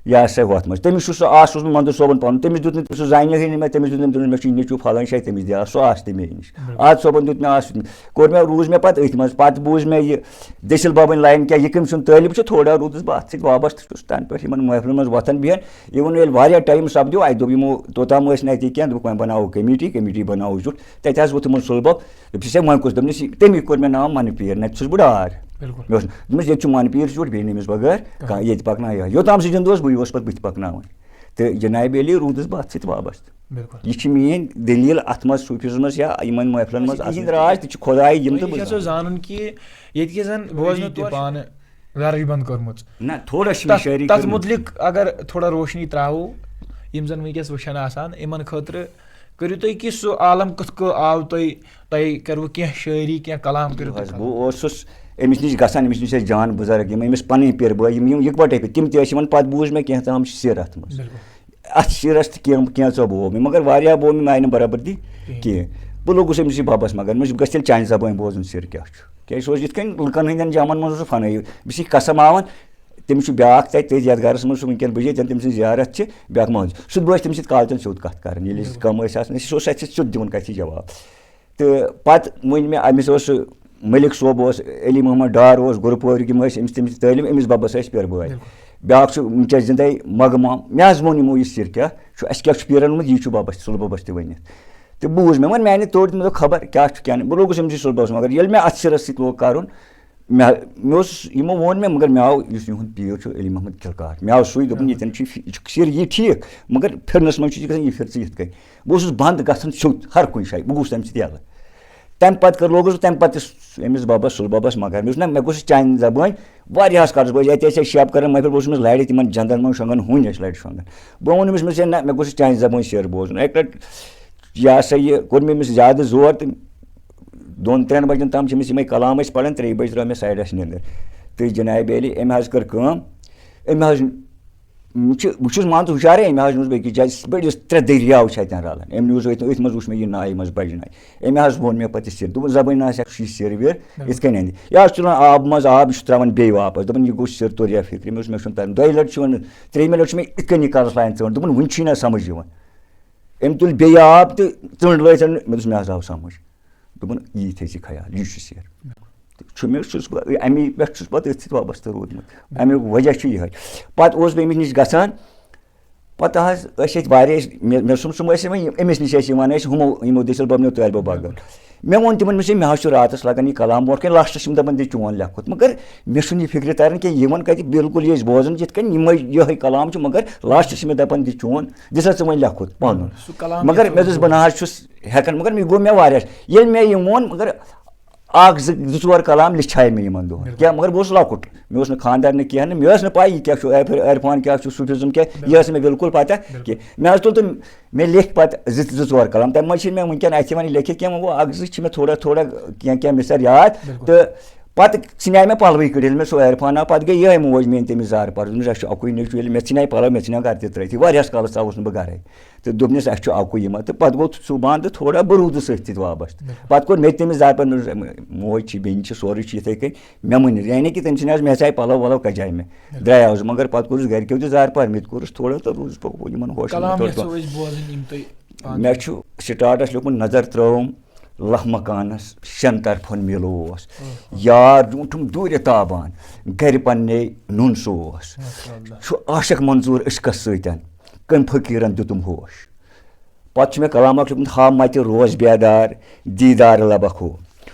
یہِ ہسا وۄتھ منٛز۔ تٔمِس چھُ سُہ آس اوسمُت منظوٗر صٲبَن پَنُن۔ تٔمِس دیُت نہٕ، سُہ زانہِ ہے نہٕ مےٚ، تٔمِس دیُت نہٕ، دوٚپُن، "مےٚ چھُ یہِ نیٚچوٗ فلٲنۍ جایہِ، تٔمِس دِ آس، سُہ آس تہِ مے نِش۔" بِلکُل۔ احد صٲبَن دیُت مےٚ آس، کوٚر مےٚ، روٗز مےٚ پَتہٕ أتھۍ منٛز۔ پَتہٕ بوٗز مےٚ یہِ دٔسِل بابٕنۍ line کیٛاہ، یہِ کٔمۍ سُنٛد طٲلب چھُ، تھوڑا روٗدُس بہٕ اَتھ سۭتۍ وابستہٕ، چھُس تَنہٕ پٮ۪ٹھ یِمَن محفلَن منٛز وۄتھان بیٚہان۔ یِمَن ییٚلہِ واریاہ ٹایم سَپدیو، اَتہِ دوٚپ یِمو، توٚتام ٲسۍ نہٕ اَتہِ کینٛہہ، دوٚپُکھ، "وۄنۍ بَناوو کمیٹی، کمیٹی بَناوو زیُٹھ۔" تَتہِ حظ ووٚتھ یِمَن سُلبَب، دوٚپُس، "ہے، وۄنۍ کُس؟" دوٚپنَس، "یہِ، تٔمی کوٚر مےٚ ناو مَنہٕ پیٖر، نَتہٕ چھُس بہٕ ڈار۔" بِلکُل۔ مےٚ اوس دوٚپمَس، "ییٚتہِ چھُ مَنہٕ پیٖر زیُٹھ، بیٚیہِ نہٕ أمِس بغٲر کانٛہہ، کانٛہہ۔ ییٚتہِ پَکناو یہِ۔" یوٚتام سُہ زِندٕ اوس، بٕے اوسُس پَتہٕ بٕتھِ پَکناوان۔ تہٕ جنابِ علی روٗدُس بہٕ اَتھ سۭتۍ وابستہٕ۔ بِلکُل۔ یہِ چھِ میٛٲنۍ دٔلیٖل اَتھ منٛز، صوٗفیزمَس یا یِمَن محفلَن منٛز۔ اَتھ یِہِنٛد راج تہِ چھُ خۄداے، یِم تہٕ بہٕ چھُس زانان۔ زانُن کہِ ییٚتہِ کہِ زَن بوزنہٕ تور چھِ پانہٕ دَرٕج بنٛد کٔرمٕژ۔ نہ، تھوڑا چھِ مےٚ تَتھ، شٲعری تَتھ کٔرمٕژ۔ مُتعلِق اگر تھوڑا روشنی ترٛاوو، یِم زَن وٕنکیٚس وٕچھان آسان، یِمَن خٲطرٕ کٔرِو تُہۍ کہِ سُہ عالم کِتھ کٔنۍ آو تۄہہِ، تۄہہِ کٔروٕ کینٛہہ شٲعری، کینٛہہ کلام کٔرِو تُہۍ بہٕ کلام؟ اوسُس أمِس نِش گژھان، أمِس نِش ٲسۍ جان بُزرگ، یِم أمِس پَنٕنۍ پِرٕ بٲے، یِم، یِم یِکوَٹَے پٔکۍ، تِم تہِ ٲسۍ یِوان۔ پَتہٕ بوٗز مےٚ کینٛہہ تام چھِ سِر اَتھ منٛز۔ بِلکُل۔ اَتھ سِرَس تہِ کینٛہہ، کینٛژھا بوو مےٚ، مگر واریاہ بوو مےٚ میٛانہِ برابردی کِہیٖنۍ۔ کِہیٖنۍ۔ بہٕ لوٚگُس أمِس یہِ بَبَس مگر، مےٚ چھُ، "بہٕ گژھٕ تیٚلہِ چانہِ زبٲنۍ بوزُن سِر کیٛاہ چھُ۔" کیٛازِ سُہ اوس یِتھ کٔنۍ لُکَن ہٕنٛدٮ۪ن جمعن منٛز اوس سُہ فَنٲیِو، بہٕ چھُس یہِ قسم ہاوان، تٔمِس چھُ بیٛاکھ تَتہِ، تٔتھۍ یَتھ گَرَس منٛز چھُ وٕنکٮ۪ن بِہِتھ، ییٚتٮ۪ن تٔمۍ سٕنٛز زیارت چھِ، بیٛاکھ مٲنٛز۔ سُہ تہِ بہٕ ٲسۍ تٔمِس سۭتۍ کالچَن سیوٚد کَتھ کَران، ییٚلہِ أسۍ بِلکُل۔ کَم ٲسۍ آسان، أسۍ اوس اَسہِ سیوٚد دِوان کَتھِ جواب۔ تہٕ پَتہٕ ووٚن مےٚ، أمِس اوس سُہ مٔلِک صٲب اوس، علی محمد ڈار اوس، گُرٕ پورِ یِم ٲسۍ أمِس، تٔمِس طٲلب، أمِس بَبَس ٲسۍ پِرٕ بٲے۔ بِلکُل۔ بیٛاکھ چھُ وٕنکٮ۪س زِندَے مَگہٕ مام۔ مےٚ حظ ووٚن یِمو یہِ سِر کیٛاہ چھُ، اَسہِ کیٛاہ چھُ پیٖرَن منٛز، یی چھُ بَبَس تہِ، سُلہٕ بَبَس تہِ ؤنِتھ۔ تہٕ بوٗز مےٚ وۄنۍ میٛانہِ توٚر تہِ، مےٚ دوٚپ خبر کیٛاہ چھُ کیٛاہ نہٕ۔ بہٕ لوٚگُس أمِس سُلہٕ بَبَس، مگر ییٚلہِ مےٚ اَتھ سِرَس سۭتۍ لوگ کَرُن، مےٚ، مےٚ اوس، یِمو ووٚن مےٚ، مگر مےٚ آو، یُس یِہُنٛد پیٖر چھُ علی محمد کِلکار، مےٚ آو سُے، دوٚپُن، "ییٚتٮ۪ن چھُ یہِ فِ-، یہِ چھُ سِر یہِ ٹھیٖک، مگر پھِرنَس منٛز چھُ یہِ گژھان، یہِ پھِر ژٕ یِتھ کٔنۍ۔" بہٕ اوسُس بنٛد گژھان سیوٚد ہر کُنہِ جایہِ، بہٕ گوٚوُس تَمہِ سۭتۍ یَلہٕ۔ تَمہِ پَتہٕ کٔر، لوگُس بہٕ تَمہِ پَتہٕ تہِ س-، أمِس بَبَس، سُلہٕ بَبَس مگر، مےٚ اوس نہ، مےٚ گوٚژھ چانہِ زبٲنۍ واریاہَس کالَس، بہٕ ٲسۍ اَتہِ ٲسۍ أسۍ شَب کَران محفِل، بہٕ اوسُس أمِس لَرِ تِمَن جَنٛدَن منٛز شۄنٛگان، ہوٗنۍ ٲسۍ لَرِ شۄنٛگان۔ بہٕ ووٚن أمِس، مےٚ دوٚپُس، "ہے نہ، مےٚ گوٚژھ چانہِ زبٲنۍ سِر بوزُن۔" اَکہِ لَٹہِ یہِ ہسا یہِ کوٚر مےٚ أمِس زیادٕ زور تہٕ دۄن ترٛٮ۪ن بجن تام چھِ أمِس یِمے کلام أسۍ پران، ترٛیٚیہِ بجہِ ترٲو مےٚ سایڈس نیٚنٛدٕر۔ تہٕ جنابِ علی، أمۍ حظ کٔر کٲم، أمۍ حظ، مےٚ چھُ، بہٕ چھُس مان ژٕ ہُشارٕے، أمۍ حظ نیوٗس بیٚکِس جایہِ، بٔڑِس ترٛےٚ دٔریاو چھِ اَتٮ۪ن رلان، أمۍ نیوٗس أتھۍ، أتھۍ منٛز وٕچھ مےٚ یہِ نایہِ منٛز بجہِ نایہِ، أمۍ حظ ووٚن مےٚ پتہٕ یہِ سِر، دوٚپُن، "زبٲنۍ نہ آسہِ، چھُ یہِ سِر وِر، یِتھ کٔنۍ اَندِ۔ یہِ حظ چھُ تُلان آبہٕ منٛز آب، یہِ چھُ ترٛاوان بیٚیہِ واپس، دَپان، یہِ گوٚو سِر توٚر یا فِکرِ۔" مےٚ اوس، مےٚ چھُنہٕ تران، دۄیہِ لٹہِ چھُ وۄنۍ، ترٛیٚیِمہِ لٹہِ چھُ مےٚ یِتھ کٔنۍ یہِ کَلَس لایان ژٲنٛڈ، دوٚپُن، "وٕنہِ چھُے نہ سمجھ یِوان؟" أمۍ تُلۍ بیٚیہِ آب تہٕ ژٔنٛڈ لٲج أمۍ، مےٚ دوٚپُس، "مےٚ حظ آو سمجھ۔" دوٚپُن، "یی تھٲے زِ خیال، یہِ چھُ سِر۔" تہٕ چھُ مےٚ، چھُس بہٕ، اَمی پٮ۪ٹھ چھُس پَتہٕ أتھۍ سۭتۍ وابستہٕ روٗدمُت۔ اَمیُک وجہ چھُ یِہوٚے۔ پَتہٕ اوسُس بہٕ أمِس نِش گژھان، پَتہٕ حظ ٲسۍ ییٚتہِ واریاہ، مےٚ مےٚ سُنٛد سُم ٲسۍ یِوان، أمِس نِش ٲسۍ یِوان أسۍ ہُمو یِمو دٔسِل بَبنیو طٲلبہٕ بغٲر۔ مےٚ ووٚن تِمَن، مےٚ چھِ، مےٚ حظ چھُ راتَس لَگان یہِ کلام برونٛٹھ کَنہِ، لاسٹَس چھِ یِم دَپان، "دِ چون لیوٚکھمُت"، مگر مےٚ چھُنہٕ یہِ فِکرِ تَران کینٛہہ، یِمَن کَتہِ، بالکل یہِ أسۍ بوزان یِتھ کٔنۍ یِمَے یِہوٚے کلام چھُ، مگر لاسٹَس چھِ مےٚ دَپان، "دِ چون، دِ سا ژٕ وۄنۍ لیوٚکھمُت پَنُن"۔ سُہ کلام مگر کیٛاہ مےٚ چھُ دوٚپُس، بہٕ نہ حظ چھُس ہٮ۪کان، مگر مےٚ گوٚو مےٚ واریاہ، ییٚلہِ مےٚ یہِ ووٚن، مگر اَکھ زٕ زٕ ژور کلام لیٚچھاے مےٚ یِمَن دۄہَن۔ بِلکُل۔ کیٛاہ، مگر بہٕ اوسُس لۄکُٹ، مےٚ اوس نہٕ خانٛدر نہٕ کینٛہہ نہٕ، مےٚ ٲس نہٕ پَے یہِ کیٛاہ چھُ عرف-، عرفان کیٛاہ چھُ، صوٗفیزم کیٛاہ، یہِ ٲس نہٕ مےٚ بِلکُل پَتہ بِلکُل۔ کینٛہہ۔ مےٚ حظ تُل تہٕ مےٚ لیکھۍ پَتہٕ زٕ زٕ ژور کلام، تَمہِ منٛز چھِنہٕ مےٚ وٕنکٮ۪ن اَتھِ یِوان یہِ لیکھِتھ کینٛہہ، وۄنۍ گوٚو اَکھ زٕ چھِ مےٚ تھوڑا تھوڑا کینٛہہ کینٛہہ مِثر یاد۔ بِلکُل۔ تہٕ پَتہٕ ژھٕنیٛاے مےٚ پَلوٕے کٔڑِتھ، ییٚلہِ مےٚ سُہ عرفان آو، پَتہٕ گٔے یِہوٚے موج میٛٲنۍ تٔمِس زارٕ پَرُس، دوٚپمَس، "اَسہِ چھُ اَکُے نیٚچوٗ"، ییٚلہِ مےٚ ژھٕنیٛاے پَلو، مےٚ ژھٕنیٛاو گَرٕ تہِ ترٛٲیتھٕے، واریاہَس کالَس ژاوُس نہٕ بہٕ گَرَے۔ تہٕ دوٚپنَس، "اَسہِ چھُ اَکُے یِمَن"، تہٕ پَتہٕ گوٚو سُہ بنٛد تہٕ تھوڑا بہٕ روٗدُس أتھۍ سۭتۍ وابستہٕ۔ بِلکُل۔ پَتہٕ کوٚر مےٚ تہِ تٔمِس زارٕ پَرُس، دوٚپمَس، "موج چھِ، بیٚنہِ چھِ، سورُے چھِ یِتھَے کٔنۍ"، مےٚ مٲنِو، یعنی کہِ تٔمۍ سٕنٛدِ حظ مےٚ ژاے پَلو وَلو کَجاے مےٚ۔ بِلکُل۔ درٛایاوُس، مگر پَتہٕ کوٚرُس گَرِکیو تہِ زارٕ پَر، مےٚ تہِ کوٚرُس تھوڑا تہٕ روٗدُس پَتہٕ یِمَن ہوشَن کلام منٛز یَژھو تھوڑا۔ أسۍ بوزٕنۍ یِم تُہۍ پانہٕ۔ مےٚ چھُ سٹاٹَس لیوٚکھمُت، نظر ترٛٲوٕم لَہہ مکانَس شٮ۪ن طرفَن مِلوس۔ آہا۔ یار زیوٗٹھُم دوٗرِ تابان، گَرِ پنٛنے نُن سوس۔ ماشاء اللہ۔ چھُ عاشق منظوٗر عشقَس سۭتۍ، کٔمۍ فقیٖرَن دیُتُم ہوش۔ پَتہٕ چھُ مےٚ کلام اَکھ لیوٚکھمُت، ہا مَتہِ روز بیدار، دیٖدار لَبَکھ ہو۔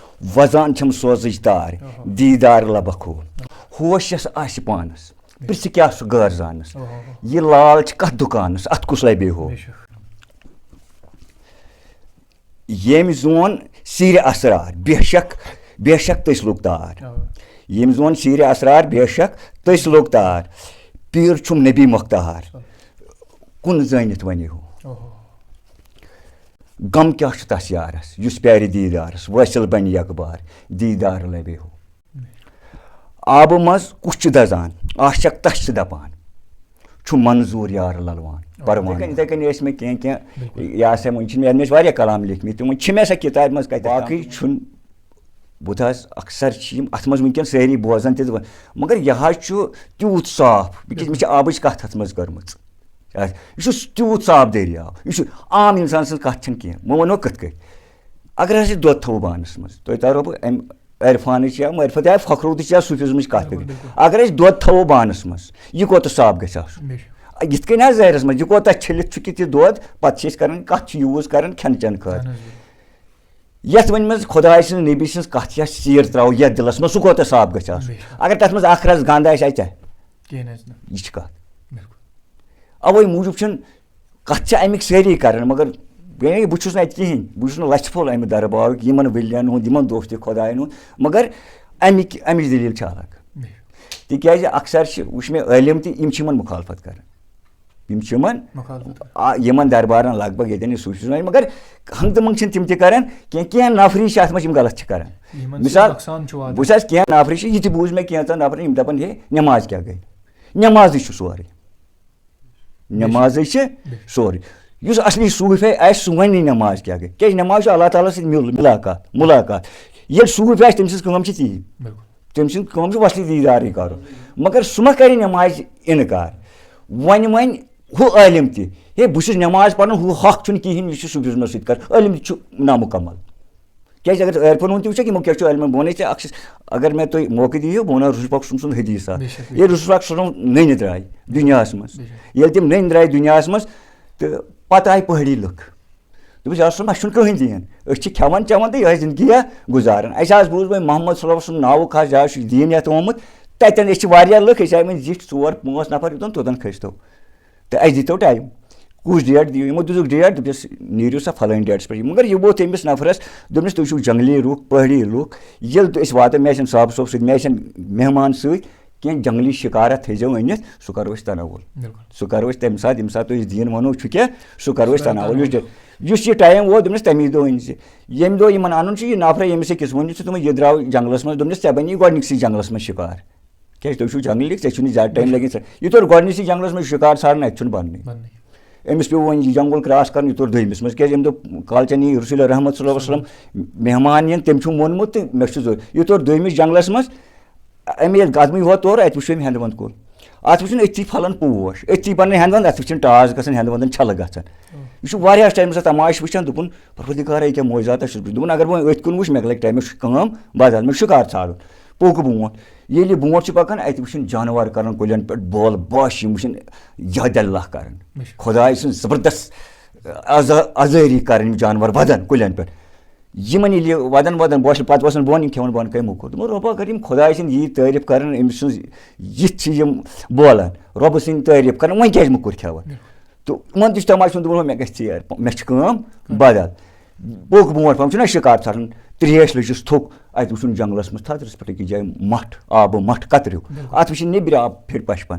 وَزان چھَم سوزٕج تار، آہا۔ دیٖدار لَبَکھ ہو۔ ہوش یَس آسہِ پانَس، پرٛژھِ کیٛاہ سُہ غٲر زانَس۔ اوہو۔ یہِ لال چھِ کَتھ دُکانَس، اَتھ کُس لَبے ہو۔ بے شک۔ ییٚمۍ زون سیٖرِ اسرار، بے شک، بے شک تٔسۍ لوٚگ تار۔ اَوا۔ ییٚمۍ زون سیٖرِ اسرار، بے شک تٔسۍ لوٚگ تار۔ پیٖر چھُم نبی مۄختار۔ کُن زٲنِتھ وَنہِ ہو۔ اوہو۔ غم کیٛاہ چھُ تَس یارَس، یُس پیارِ دیٖدارَس وٲصِل بَنہِ یَکبار، دیٖدار لَبے ہو۔ آبہٕ منٛز کُس چھُ دَزان، عاشق تَس چھِ دَپان، چھُ منظوٗر یار لَلوان، اَوا۔ پَروان۔ یِتھَے کٔنۍ، یِتھَے کٔنۍ ٲسۍ مےٚ کینٛہہ، کینٛہہ، بِلکُل۔ یہِ ہسا وۄنۍ چھِنہٕ مےٚ، مےٚ چھِ واریاہ کلام لیکھمٕتۍ، تِم وۄنۍ چھِ مےٚ سۄ کِتابہِ منٛز کَتہِ، باقٕے چھُنہٕ۔ بہٕ تہِ حظ اکثر چھِ یِم اَتھ منٛز وٕنکٮ۪ن سٲری بوزان تہِ، مگر یہِ حظ چھُ تیوٗت صاف، بِلکُل۔ مےٚ چھِ آبٕچ کَتھ اَتھ منٛز کٔرمٕژ۔ یہِ چھُ تیوٗت صاف دٔریاو، یہِ چھُ عام اِنسان سٕنٛز کَتھ چھَنہٕ کینٛہہ۔ وۄنۍ وَنو کِتھ کٔنۍ؟ اگر أسۍ دۄد تھاوو بانَس منٛز، تۄہہِ تَرو بہٕ اَمہِ عرفانٕچ یا معرفت یا فخرودٕچ یا صوٗفیزمٕچ کَتھ بِلکُل، کٔرِتھ۔ بِلکُل۔ اگر أسۍ دۄد تھاوو بانَس منٛز، یہِ کوٗتاہ صاف گژھِ آسُن؟ بے شک۔ یِتھ کٔنۍ حظ زہرَس منٛز، یہِ کوٗتاہ چھٔلِتھ چھُ کہِ تہِ دۄد، پَتہٕ چھِ أسۍ کَران، کَتھ چھِ use کَران کھٮ۪ن چٮ۪ن خٲطرٕ۔ اہن حظ، بِلکُل۔ یَتھ وۄنۍ منٛز خۄداے سٕنٛز، نبی سٕنٛز کَتھ یا سیٖر ترٛاوو یَتھ دِلَس منٛز، سُہ کوٗتاہ صاف گژھِ آسُن؟ بے شک۔ اگر تَتھ منٛز اَکھ رَژھ گنٛد آسہِ، اَتہِ کیٛاہ؟ کِہیٖنۍ حظ نہٕ۔ یہِ چھِ کَتھ۔ بِلکُل۔ اَوَے موٗجوٗب چھُنہٕ، کَتھ چھِ اَمِکۍ سٲری کَران، مگر یعنی بہٕ چھُس نہٕ اَتہِ کِہیٖنۍ، بہٕ چھُس نہٕ لَژھِ پھوٚل اَمہِ دربارُک، یِمَن ؤلِیَن ہُنٛد، یِمَن دوستِ خۄدایَن ہُنٛد، مگر اَمِکۍ، اَمِچ دٔلیٖل چھِ الگ۔ بِلکُل۔ تِکیٛازِ اکثر چھِ، وٕچھ مےٚ، عٲلِم تہِ، یِم چھِ یِمَن مُخالفت کَران۔ یِم چھِ یِمَن، مُخالفت کَران۔ آ، یِمَن دربارَن لگ بگ ییٚتٮ۪ن یہِ صوٗفی چھُ، مگر ہنٛگہٕ تہٕ منٛگہٕ چھِنہٕ تِم تہِ کَران کینٛہہ، کینٛہہ نفری چھِ اَتھ منٛز یِم غلط چھِ کَران۔ یِمَن سۭتۍ مثال، نۄقصان چھُ واتان۔ وٕچھ حظ، کینٛہہ نفری چھِ، یہِ تہِ بوٗز مےٚ کینٛژَن نفرَن، یِم دَپان، "ہے، نٮ۪ماز کیٛاہ گٔے؟ نٮ۪مازٕے چھُ سورُے۔" نٮ۪مازٕے چھِ سورُے۔ یُس اصلی صوٗفی آسہِ، سُہ وَنہِ نہٕ نٮ۪ماز کیٛاہ گٔے۔ کیٛازِ نٮ۪ماز چھُ اللہ تعالیٰ سۭتۍ مِل-، مُلاقات، مُلاقات۔ ییٚلہِ صوٗفی آسہِ، تٔمۍ سٕنٛز کٲم چھِ تی۔ بِلکُل۔ تٔمۍ سٕنٛز کٲم چھِ وصلی دیٖدارٕے کَرُن۔ مگر سُہ ما کَرِ نٮ۪مازِ اِنکار؟ وۄنۍ وۄنۍ ہُہ عٲلِم تہِ، ہے، بہٕ چھُس نٮ۪ماز پَران، ہُہ حق چھُنہٕ کِہیٖنۍ، یُس یہِ صوٗفیزمَس سۭتۍ کَرِ۔ عٲلِم تہِ چھُ نامُکمل۔ کیٛازِ اگر عٲرفَن ہُنٛد تہِ وٕچھَکھ، یِمو کیٛاہ چھُ عٲلمَن، بہٕ وَنَے ژےٚ اَکھ چیٖز، اگر مےٚ تُہۍ موقعہٕ دِیِو، بہٕ وَنہٕ رسول پاک صلی اللہ علیہ وسلم سُنٛد حدیٖث اَکھ۔ بے شک، بے شک۔ ییٚلہِ رسول پاک صلی اللہ علیہ وسلم نٔنۍ درٛاے دُنیاہَس منٛز، بے شک۔ ییٚلہِ تِم نٔنۍ درٛاے دُنیاہَس منٛز، تہٕ پَتہٕ آے پہٲڑی لُکھ۔ دوٚپُس، "یا رسول اللہ، اَسہِ چھُنہٕ کٕہٕنۍ دِیِن، أسۍ چھِ کھٮ۪وان چٮ۪وان تہٕ یِہوٚے زِندگی یا گُزاران۔ اَسہِ حظ بوٗز وۄنۍ محمد صلی اللہ علیہ وسلم ناوُک حظ جایہِ چھُ دیٖن یَتھ آمُت، تَتٮ۪ن أسۍ چھِ واریاہ لُکھ، أسۍ آے وۄنۍ زِٹھۍ ژور پانٛژھ نفر، یوٚتَن توٚتَن کھٔسۍ تو۔" تہٕ اَسہِ دِتو ٹایم، کُس ڈیٹ دِیِو؟ یِمو دِژٕکھ ڈیٹ، دوٚپنَس، "نیٖرِو سا فلٲنۍ ڈیٹَس پٮ۪ٹھ۔" مگر یہِ ووت تٔمِس نفرَس، دوٚپنَس، "تُہۍ چھِو جنٛگلی لُکھ، پہٲڑی لُکھ، ییٚلہِ تہٕ أسۍ واتو، مےٚ آسن صاحب صٲب سۭتۍ، مےٚ آسن مہمان سۭتۍ، کینٛہہ جنٛگلی شِکارا تھٲیزیو أنِتھ، سُہ کَرو أسۍ تناوُل۔ بِلکُل۔ سُہ کَرو أسۍ تَمہِ ساتہٕ، ییٚمہِ ساتہٕ تُہۍ أسۍ دیٖن وَنو چھُ کینٛہہ، سُہ کَرو أسۍ سُہ کَرو تناوُل۔" یُس تناوُل۔ ڈے-، یُس یہِ ٹایم ووت، دوٚپنَس، "تَمی دۄہ أنۍ زِ۔" ییٚمہِ دۄہ یِمَن اَنُن چھُ، یہِ نفرا، ییٚمِس أکِس ؤنِو ژٕ، دوٚپمَس، یہِ درٛاو جنٛگلَس منٛز، دوٚپنَس، "ژےٚ بَنی گۄڈٕنِکسٕے جنٛگلَس منٛز شِکار۔" کیٛازِ تُہۍ چھِو جنٛگلٕکۍ، ژےٚ چھُنہٕ زیادٕ ٹایم لَگہِ ژےٚ۔ یہِ توٚر گۄڈٕنِچی جنٛگلَس منٛز شِکار ژھانٛڈنہٕ، اَتہِ چھُنہٕ بَننٕے۔ بَننٕے۔ أمِس پیوٚو وۄنۍ یہِ جنٛگُل کراس کَرُن، یہِ توٚر دوٚیمِس منٛز۔ کیٛازِ أمۍ دوٚپ، کالہٕ چَنہِ یہِ رسول رحمت صلی اللہ علیہ وسلم مہمان یِن، تٔمۍ چھُ ووٚنمُت تہٕ مےٚ چھُ ضروٗرت۔ یہِ توٚر دوٚیمِس جنٛگلَس منٛز، أمۍ ییٚلہِ قدمٕے ہوت تورٕ، اَتہِ وٕچھ أمۍ ہٮ۪نٛدٕ وَنٛد کُل۔ اَتھ وٕچھُن أتھی پھَلان پوش، أتھی بَنان ہٮ۪نٛدٕ وَنٛد، اَتھ وٕچھُن ٹاس گژھان، ہٮ۪نٛدٕ وَنٛدَن چھَلہٕ گژھان۔ یہِ چھُ واریاہَس ٹایمَس اَتھ تماشہٕ وٕچھان، دوٚپُن، "پروردگارا، یہِ کیٛاہ معجزاتہ چھُس بہٕ؟" دوٚپُن، "اگر بہٕ وۄنۍ أتھۍ کُن وٕچھِ، مےٚ لَگہِ ٹایم، مےٚ چھُ کٲم بدل، مےٚ چھُ شِکار ژھانٛڈُن۔" پوٚک برونٛٹھ۔ ییٚلہِ یہِ برونٛٹھ چھُ پَکان، اَتہِ وٕچھِن جانوَر کَران کُلٮ۪ن پٮ۪ٹھ بول باش، یِم وٕچھِن یادِ اللہ کَران۔ بے شک۔ خۄداے سٕنٛز زبردست عذا-، عذٲری کَران یِم جانوَر وَدان کُلٮ۪ن پٮ۪ٹھ۔ یِمَن ییٚلہِ یہِ وَدان وَدان بوشہِ، پَتہٕ وَسان بۄن، یِم کھٮ۪وان بۄن کَمہِ موٗجوٗب؟ دوٚپُن، رۄبا کٔرِم، خۄداے سٕنٛز یی تعٲریٖف کَران، أمۍ سٕنٛز یِتھ چھِ یِم بولان، رۄبہٕ سٕنٛدۍ تعٲریٖف کَران، وۄنۍ کیٛازِ موٚکُر کھٮ۪وان؟ بِلکُل۔ تہٕ یِمَن تہِ چھُ تماشہِ ووٚنمُت، دوٚپُن، مےٚ گژھِ ژیر، مےٚ چھِ کٲم بدل۔ پوٚک برونٛٹھ پَہَم چھُنہ شِکار ژَٹان، ترٛیش لٔجِس تھوٚک، اَتہِ وٕچھُن جنٛگلَس منٛز تھَزرَس پٮ۪ٹھ أکِس جایہِ مَٹھ، آبہٕ مَٹھ کَتریو۔ بِلکُل۔ اَتھ وٕچھِن نیٚبرِ آب پھِرِ پَشپَن،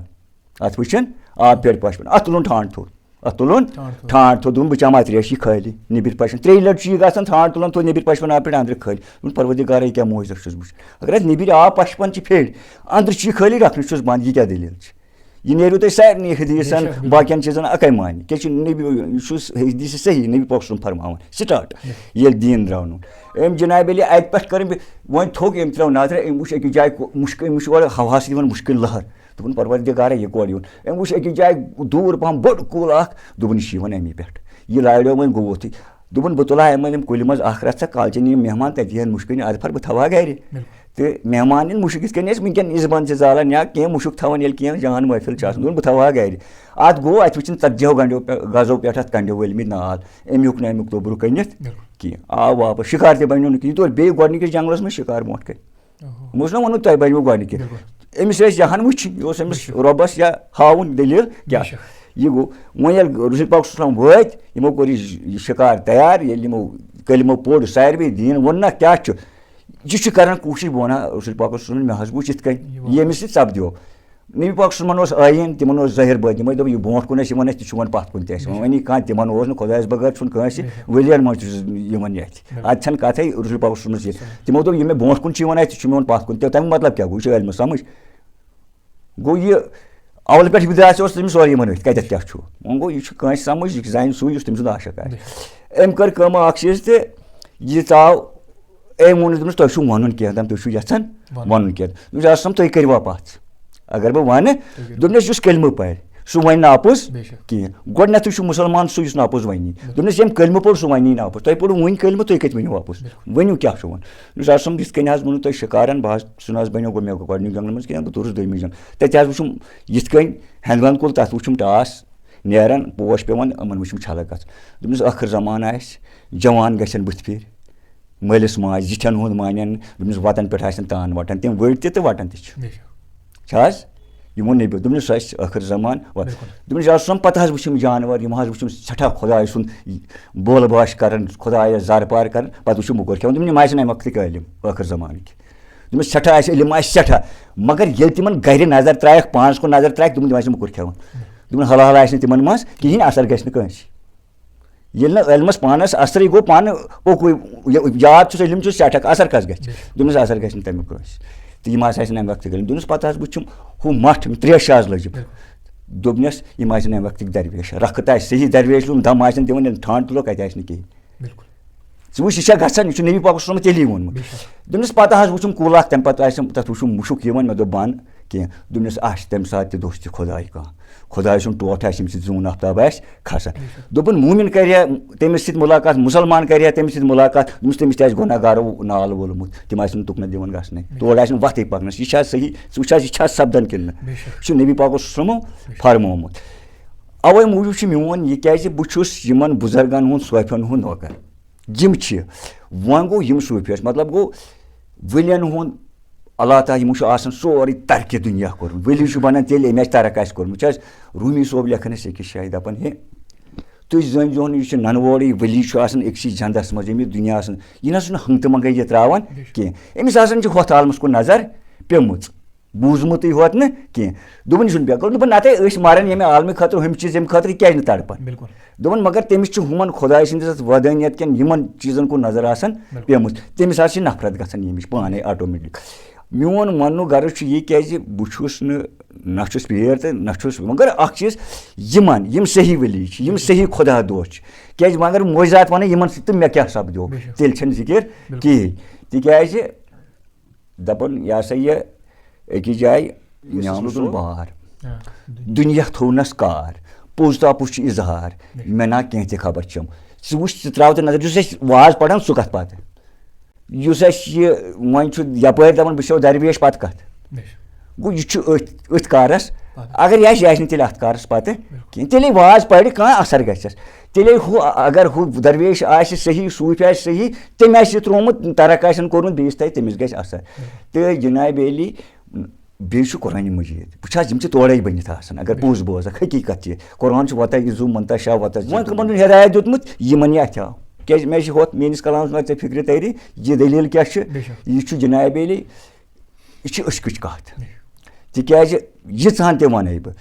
اَتھ وٕچھِن آب پھِرِ پَشپَن، اَتھ تُلُن ٹھانٛڈ تھوٚد، اَتھ تُلُن ٹھانٛڈ تھوٚد۔ ٹھانٛڈ تھوٚد، دوٚپُن، بہٕ چَمہٕ اَتھ ترٛیش، یہِ خٲلی، نیٚبِرۍ پَشپَن۔ ترٛیٚیہِ لَٹہِ چھُ یہِ گژھان، ٹھانٛڈ تُلان تھوٚد نیٚبِرۍ پَشپَن آب پھِرِ، أنٛدرٕ خٲلی۔ دوٚپُن، پروردگارا، یہِ کیٛاہ معجزہ چھُس بہٕ وٕچھان؟ اگر اَتھ نیٚبِرۍ آب پَشپَن چھِ پھِرِ، أنٛدرٕ چھُ یہِ خٲلی، رَٹنَس چھُس بنٛد، یہِ کیٛاہ دٔلیٖل چھِ؟ یہِ نیرِو تۄہہِ سارنٕے حدیثن، بے شک، بے شک۔ باقین چیٖزن اکے معنی۔ کیٛازِ چھُ نبی، یہِ چھُ حدیث صحیح، نبی پاک صلی اللہ علیہ وسلم فرماوان، سٹارٹ۔ بے شک۔ ییٚلہِ دیٖن درٛاو نہٕ۔ أمۍ جنابِ علی اَتہِ پٮ۪ٹھ کٔر أمۍ، وۄنۍ تھوٚک أمۍ ترٛٲو نظرِ، أمۍ وٕچھ أکِس جایہِ کو-، مُشک-، أمۍ وٕچھ اورٕ ہوہَس یِوان مُشکِل لہر۔ دوٚپُن، پروردگارا، یہِ کورٕ یُن۔ أمۍ وٕچھ أکِس جایہِ دوٗر پہم بوٚڑ کُل اکھ، دوٚپُن، یہِ چھُ یِوان اَمی پٮ۪ٹھ۔ یہِ لارٮ۪و وۄنۍ گوٚو ووتھٕے۔ دوٚپُن، بہٕ تُلہٕ ہا یِمن یِم کُلہِ منٛز اکھ رژھا، کالچن یِم مہمان تتہِ یِہن مُشکِنۍ، ادٕ پھر بہٕ تھاوہا گرِ۔ بِلکُل۔ تہٕ مہمان یِن مُشُک یِتھ کٔنۍ أسۍ وٕنکیٚن یِزبان چھِ زالان یا کینٛہہ مُشُک تھاوان، ییٚلہِ کینٛہہ جان محفل چھِ آسان، دوٚپُن، بہٕ تھاوہا گرِ۔ اتھ گوٚو، اتہِ وٕچھِن ژتجیو گنڈیو پٮ۪ٹھ، گزو پٮ۪ٹھ اتھ کنڈیو ؤلۍ مٕتۍ نال، امیُک نہٕ امیُک توٚبرُک أنِتھ بِلکُل۔ کینٛہہ۔ آو واپس، شِکار تہِ بنیو نہٕ کینٛہہ، یہِ تور بیٚیہِ گۄڈٕنِکِس جنگلس منٛز شِکار برونٛٹھ کنہِ۔ اوہو۔ مےٚ اوس نہ ووٚنمُت تۄہہِ بنیو گۄڈٕنِکہِ۔ بِلکُل۔ أمِس ٲسۍ یہِ ہن وٕچھِنۍ، یہِ اوس أمِس بِلکُل۔ رۄبس یا ہاوُن دٔلیٖل کیٛاہ۔ بِلکُل۔ یہِ گوٚو، وۄنۍ ییٚلہِ رسول پاک صلی اللہ علیہ وسلم وٲتۍ، یِمو کوٚر یہِ، یہِ شِکار تیار، ییٚلہِ یِمو کلمہٕ پوٚر، ساروٕے دیٖن ووٚن نہ کیٛاہ چھُ، یہِ چھُ کران کوٗشِش، بہٕ وَنہٕ رسول پاک صلی اللہ علیہ وسلم، مےٚ حظ وٕچھ یِتھ کٔنۍ، یہِ وَن۔ ییٚمِس یہِ سپدیو۔ نبی پاک صلی اللہ علیہ وسلمن اوس ٲیٖن، تِمن اوس ظٲہِر بٲطِن، یِمے دوٚپ، یہِ برونٛٹھ کُن ٲسۍ یِوان اَسہِ، تہِ چھُ یِوان پَتھ کُن تہِ اَسہِ یِوان۔ بِلکُل۔ وۄنۍ یہِ کانٛہہ تِمن اوس نہٕ خۄدایَس بغٲر چھُنہٕ کٲنٛسہِ بِلکُل۔ ؤلین منٛز چھُ یِوان یہِ اَتھِ۔ بِلکُل۔ اَتہِ چھَنہٕ کَتھٕے، رسول پاک صلی اللہ علیہ وسلمس یہِ۔ تِمو دوٚپ، یہِ مےٚ برونٛٹھ کُن چھُ یِوان اَتہِ، سُہ چھُ میون پَتھ کُن تہِ۔ تَمیُک مطلب کیٛاہ گوٚو؟ یہِ چھُ علمہٕ سَمٕجھ۔ گوٚو یہِ اول پٮ۪ٹھ یہِ درٛاس اوس تٔمِس سورُے یِمن أتھۍ، کَتٮ۪تھ کیٛاہ چھُ۔ وۄنۍ گوٚو، یہِ چھُ کٲنٛسہِ سَمٕجھ، یہِ زانہِ سُے، یُس تٔمۍ سُنٛد عاشق آسہِ۔ أمۍ کٔر کٲم اَکھ چیٖز تہِ، یہِ ژاو، أمۍ ووٚن نہٕ، دوٚپنَس، تۄہہِ چھُو وَنُن کینٛہہ، دَپان، تُہۍ چھُو یَژھان وَنُن۔ وَنُن کینٛہہ۔ دوٚپمَس، اَصلَم، تُہۍ کٔرِوا پَژھ؟ اگر بہٕ وَنہٕ، تُہۍ کٔرِو۔ دوٚپنَس، یُس کلمہٕ پَرِ، سُہ وَنہِ نہٕ اَپُز بے شک۔ کِہیٖنۍ۔ گۄڈٕنٮ۪تھٕے چھُ مُسلمان سُہ، یُس نہٕ اَپُز وَنی۔ بِلکُل۔ دوٚپنَس، ییٚمۍ کلمہٕ پوٚر، سُہ وَنی نہٕ اَپُز۔ تۄہہِ پوٚرُو وٕنۍ کلمہٕ، تُہۍ کَتہِ ؤنِو اَپُز؟ بِلکُل۔ ؤنِو، کیٛاہ چھُ وَنُن؟ دوٚپنَس، اَصلَم، یِتھ کٔنۍ حظ ووٚنوُ تۄہہِ شِکارَن، بہٕ حظ چھُس نہٕ حظ بَنیو گۄ-، مےٚ گۄڈٕنیُک جنٛگلہٕ منٛز کینٛہہ، بہٕ توٚرُس دوٚیمِس جنٛگلَس۔ تَتہِ حظ وٕچھُم یِتھ کٔنۍ ہٮ۪نٛد وٮ۪نٛد کُل، تَتھ وٕچھُم ٹاس نیران، پوش پٮ۪وان، یِمَن وٕچھُم چھَلَک گژھان۔ دوٚپنَس، ٲخٕر زمانہٕ آسہِ، جوان گژھن بٕتھِ پھِرِ، مٲلِس ماجہِ زِٹھٮ۪ن ہُنٛد مانن، دوٚپنَس، وَتَن پٮ۪ٹھ آسن تان وَٹان، تِم ؤڑۍ تہِ تہٕ وَٹان تہِ چھِ۔ بے شک۔ چھِ حظ؟ یِمو نبیو دوٚپنَس، سُہ آسہِ ٲخٕر زمان۔ وَ-، بِلکُل۔ دوٚپنَس، یا سُم پَتہٕ حظ وٕچھِم جانوَر، یِم حظ وٕچھِم سٮ۪ٹھاہ خۄداے سُنٛد بول باش کَران، خۄدایَس زارٕ پار کَران، پَتہٕ وٕچھِم موٚکُر کھٮ۪وان۔ دوٚپُن، یِم آسن اَمہِ وقتٕکۍ عٲلِم ٲخٕر زمانٕکۍ۔ دوٚپمَس، سٮ۪ٹھاہ آسہِ علم آسہِ سٮ۪ٹھاہ، مگر ییٚلہِ تِمن گرِ نظر ترٛایَکھ، پانَس کُن نظر ترٛایَکھ، دوٚپُن، تِم آسہِ موٚکُر کھٮ۪وان۔ دوٚپُن، حلال آسہِ نہٕ تِمن منٛز کِہیٖنۍ، اثر گژھِ نہٕ کٲنٛسہِ۔ ییٚلہِ نہٕ علمَس پانَس اثرٕے گوٚو، پانہٕ پوٚکُے، یہِ یاد چھُس، علم چھُس سٮ۪ٹھاہ، اثر کَس گژھِ؟ بِلکُل۔ دوٚپمَس، اثر گژھِ نہٕ تَمیُک کٲنٛسہِ۔ تہٕ یِم ہسا آسن اَمہِ وقتہٕ علم۔ دوٚپمَس، پَتہٕ حظ وٕچھُم ہُہ مَٹھ، ترٛیش چھِ آز لٔجِم۔ بِلکُل۔ دوٚپنَس، یِم آسن اَمہِ وقتٕکۍ درویش، رَکھٕ تہِ آسہِ صحیح درویش، یِم دَم آسن دِوان، ییٚلہِ ٹھانٛڈ تُلو، کَتہِ آسہِ نہٕ کِہیٖنۍ۔ بِلکُل۔ ژٕ وٕچھ، یہِ چھا گژھان؟ یہِ چھُ نبی پاکَس اوسمُت تیٚلی ووٚنمُت۔ بے شک۔ دوٚپمَس، پَتہٕ حظ وٕچھُم کُل اَکھ، تَمہِ پَتہٕ آسہِ تَتھ وٕچھُم مُشُک یِوان، مےٚ دوٚپ، بَن کینٛہہ۔ دوٚپمَس، آسہِ تَمہِ ساتہٕ تہِ دوستہِ خۄداے کانٛہہ، خۄداے سُنٛد ٹوٹھ آسہِ، ییٚمہِ سۭتۍ زوٗن آفتاب آسہِ کھسان۔ بے شک۔ دوٚپُن، موٗمِن کَرِ ہا تٔمِس سۭتۍ مُلاقات، مُسلمان کَرِ ہا تٔمِس سۭتۍ مُلاقات، دوٚپمَس، تٔمِس تہِ آسہِ گۄناہ گارو نال وولمُت، تِم آسہِ نہٕ تُکنَتھ دِوان گژھنَے، بے شک۔ تورٕ آسہِ نہٕ وَتھٕے پَکنَس۔ یہِ چھا صحیح؟ ژٕ وٕچھ حظ، یہِ چھا سَپدان کِنہٕ نہٕ؟ بے شک۔ یہِ چھُ نبی پاکَس اوسمُت بے شک۔ فرمومُت۔ اَوَے موٗجوٗب چھُ میون یہِ، کیٛازِ بہٕ چھُس یِمَن بُزرگَن ہُنٛد، صوفیَن ہُنٛد نوکر۔ یِم چھِ، وۄنۍ گوٚو یِم صوٗفی ٲسۍ، مطلب گوٚو ؤلین ہُنٛد، اللہ تعالیٰ، یِمو چھُ آسان سورُے ترکِ دُنیا کوٚرمُت۔ ؤلی چھُ بنان تیٚلہِ، أمۍ آسہِ ترک آسہِ کوٚرمُت۔ چھِ حظ روٗمی صٲب لیکھان اَسہِ أکِس جایہِ، دَپان، ہے، تُہۍ زٲنۍ زیوٚن، یہِ چھُ نَنہٕ وورٕے، ؤلی چھُ آسان أکسٕے جَندَس منٛز، ییٚمہِ دُنیا آسان، یہِ نہ سا چھُنہٕ ہنٛگتہٕ منٛگَے یہِ ترٛاوان کینٛہہ۔ أمِس آسان چھِ ہۄتھ عالمَس کُن نظر پیٚمٕژ۔ بوٗزمُتٕے ہوت نہٕ کینٛہہ۔ دوٚپُن، یہِ چھُنہٕ بے-، دوٚپُن، نَتہٕ أسۍ مَران ییٚمہِ عالمہِ خٲطرٕ، ہُمہِ چیٖز ییٚمہِ خٲطرٕ کیٛازِ نہٕ تَڑپان؟ بِلکُل۔ دوٚپُن، مگر تٔمِس چھُ ہُمَن خۄداے سٕنٛدِس اَتھ وحدٲنیت کٮ۪ن یِمَن چیٖزَن کُن نظر آسان بِلکُل۔ پیٚمٕژ۔ تٔمِس حظ چھِ نفرت گژھان ییٚمِچ پانَے آٹومیٹِک۔ میون وَننُک غرض چھُ یہِ، کیٛازِ بہٕ چھُس نہٕ، نہ چھُس پیر تہٕ نہ چھُس، مگر اَکھ چیٖز، یِمَن، یِم صحیح ؤلی چھِ، یِم صحیح خۄدا دوست چھِ، کیٛازِ مگر معجزات وَنان یِمَن سۭتۍ تہٕ مےٚ کیٛاہ سَپدیو، بے شک۔ تیٚلہِ چھَنہٕ ذِکِر بِلکُل۔ کِہیٖنۍ۔ تِکیٛازِ دَپان، یہِ ہسا یہِ أکِس جایہِ یُس نعمتُن سُہ بار۔ آ، دُنیا۔ دُنیا تھوونس کار، پوٚز تہٕ اَپُز چھُ اظہار، بِلکُل۔ مےٚ نا کینٛہہ تہِ خبر چھَم۔ ژٕ وٕچھ، ژٕ ترٛاو تہٕ نظر، یُس اَسہِ واز پَران، سُہ کَتھ پَتہٕ؟ یُس اَسہِ یہِ وۄنۍ چھُ یَپٲرۍ دَپان، بہٕ چھُسو درویش پَتہٕ کَتھ۔ بے شک۔ گوٚو، یہِ چھُ أتھۍ أتھۍ کارَس۔ پَتہٕ۔ اگر یہِ آسہِ، یہِ آسہِ نہٕ تیٚلہِ اَتھ کارَس پَتہٕ کِہیٖنۍ۔ تیٚلے واز پَرِ، کانٛہہ اَثر گژھٮ۪س۔ تیٚلے ہُہ، اگر ہُہ درویش آسہِ صحیح، صوٗفۍ آسہِ صحیح، تٔمۍ آسہِ یہِ ترٛوومُت، ترک آسن کوٚرمُت بیٚیِس تَتہِ، تٔمِس گژھِ اَثر۔ تہٕ جناب علی، بیٚیہِ چھُ قرآنِ مجیٖد۔ وٕچھ حظ، یِم چھِ تورَے بٔنِتھ آسان، اگر پوٚز بوزَکھ، حقیٖقت چھِ۔ قرآن چھُ وَتہ یہِ زُو مَنتہ شاہ وَتہ زِ وۄنۍ کٕمَن ہُنٛد ہدایت دیُتمُت؟ یِمَن یہِ اَتھِ آو۔ کیٛازِ مےٚ چھِ ہۄتھ میٛٲنِس کلامَس منٛز ژےٚ فِکرِ تَرِ، یہِ دٔلیٖل کیٛاہ چھِ؟ بے شک۔ یہِ چھُ جناب علی، یہِ چھِ أشکٕچ کَتھ۔ تِکیٛازِ ییٖژہَن تہِ وَنَے بہٕ،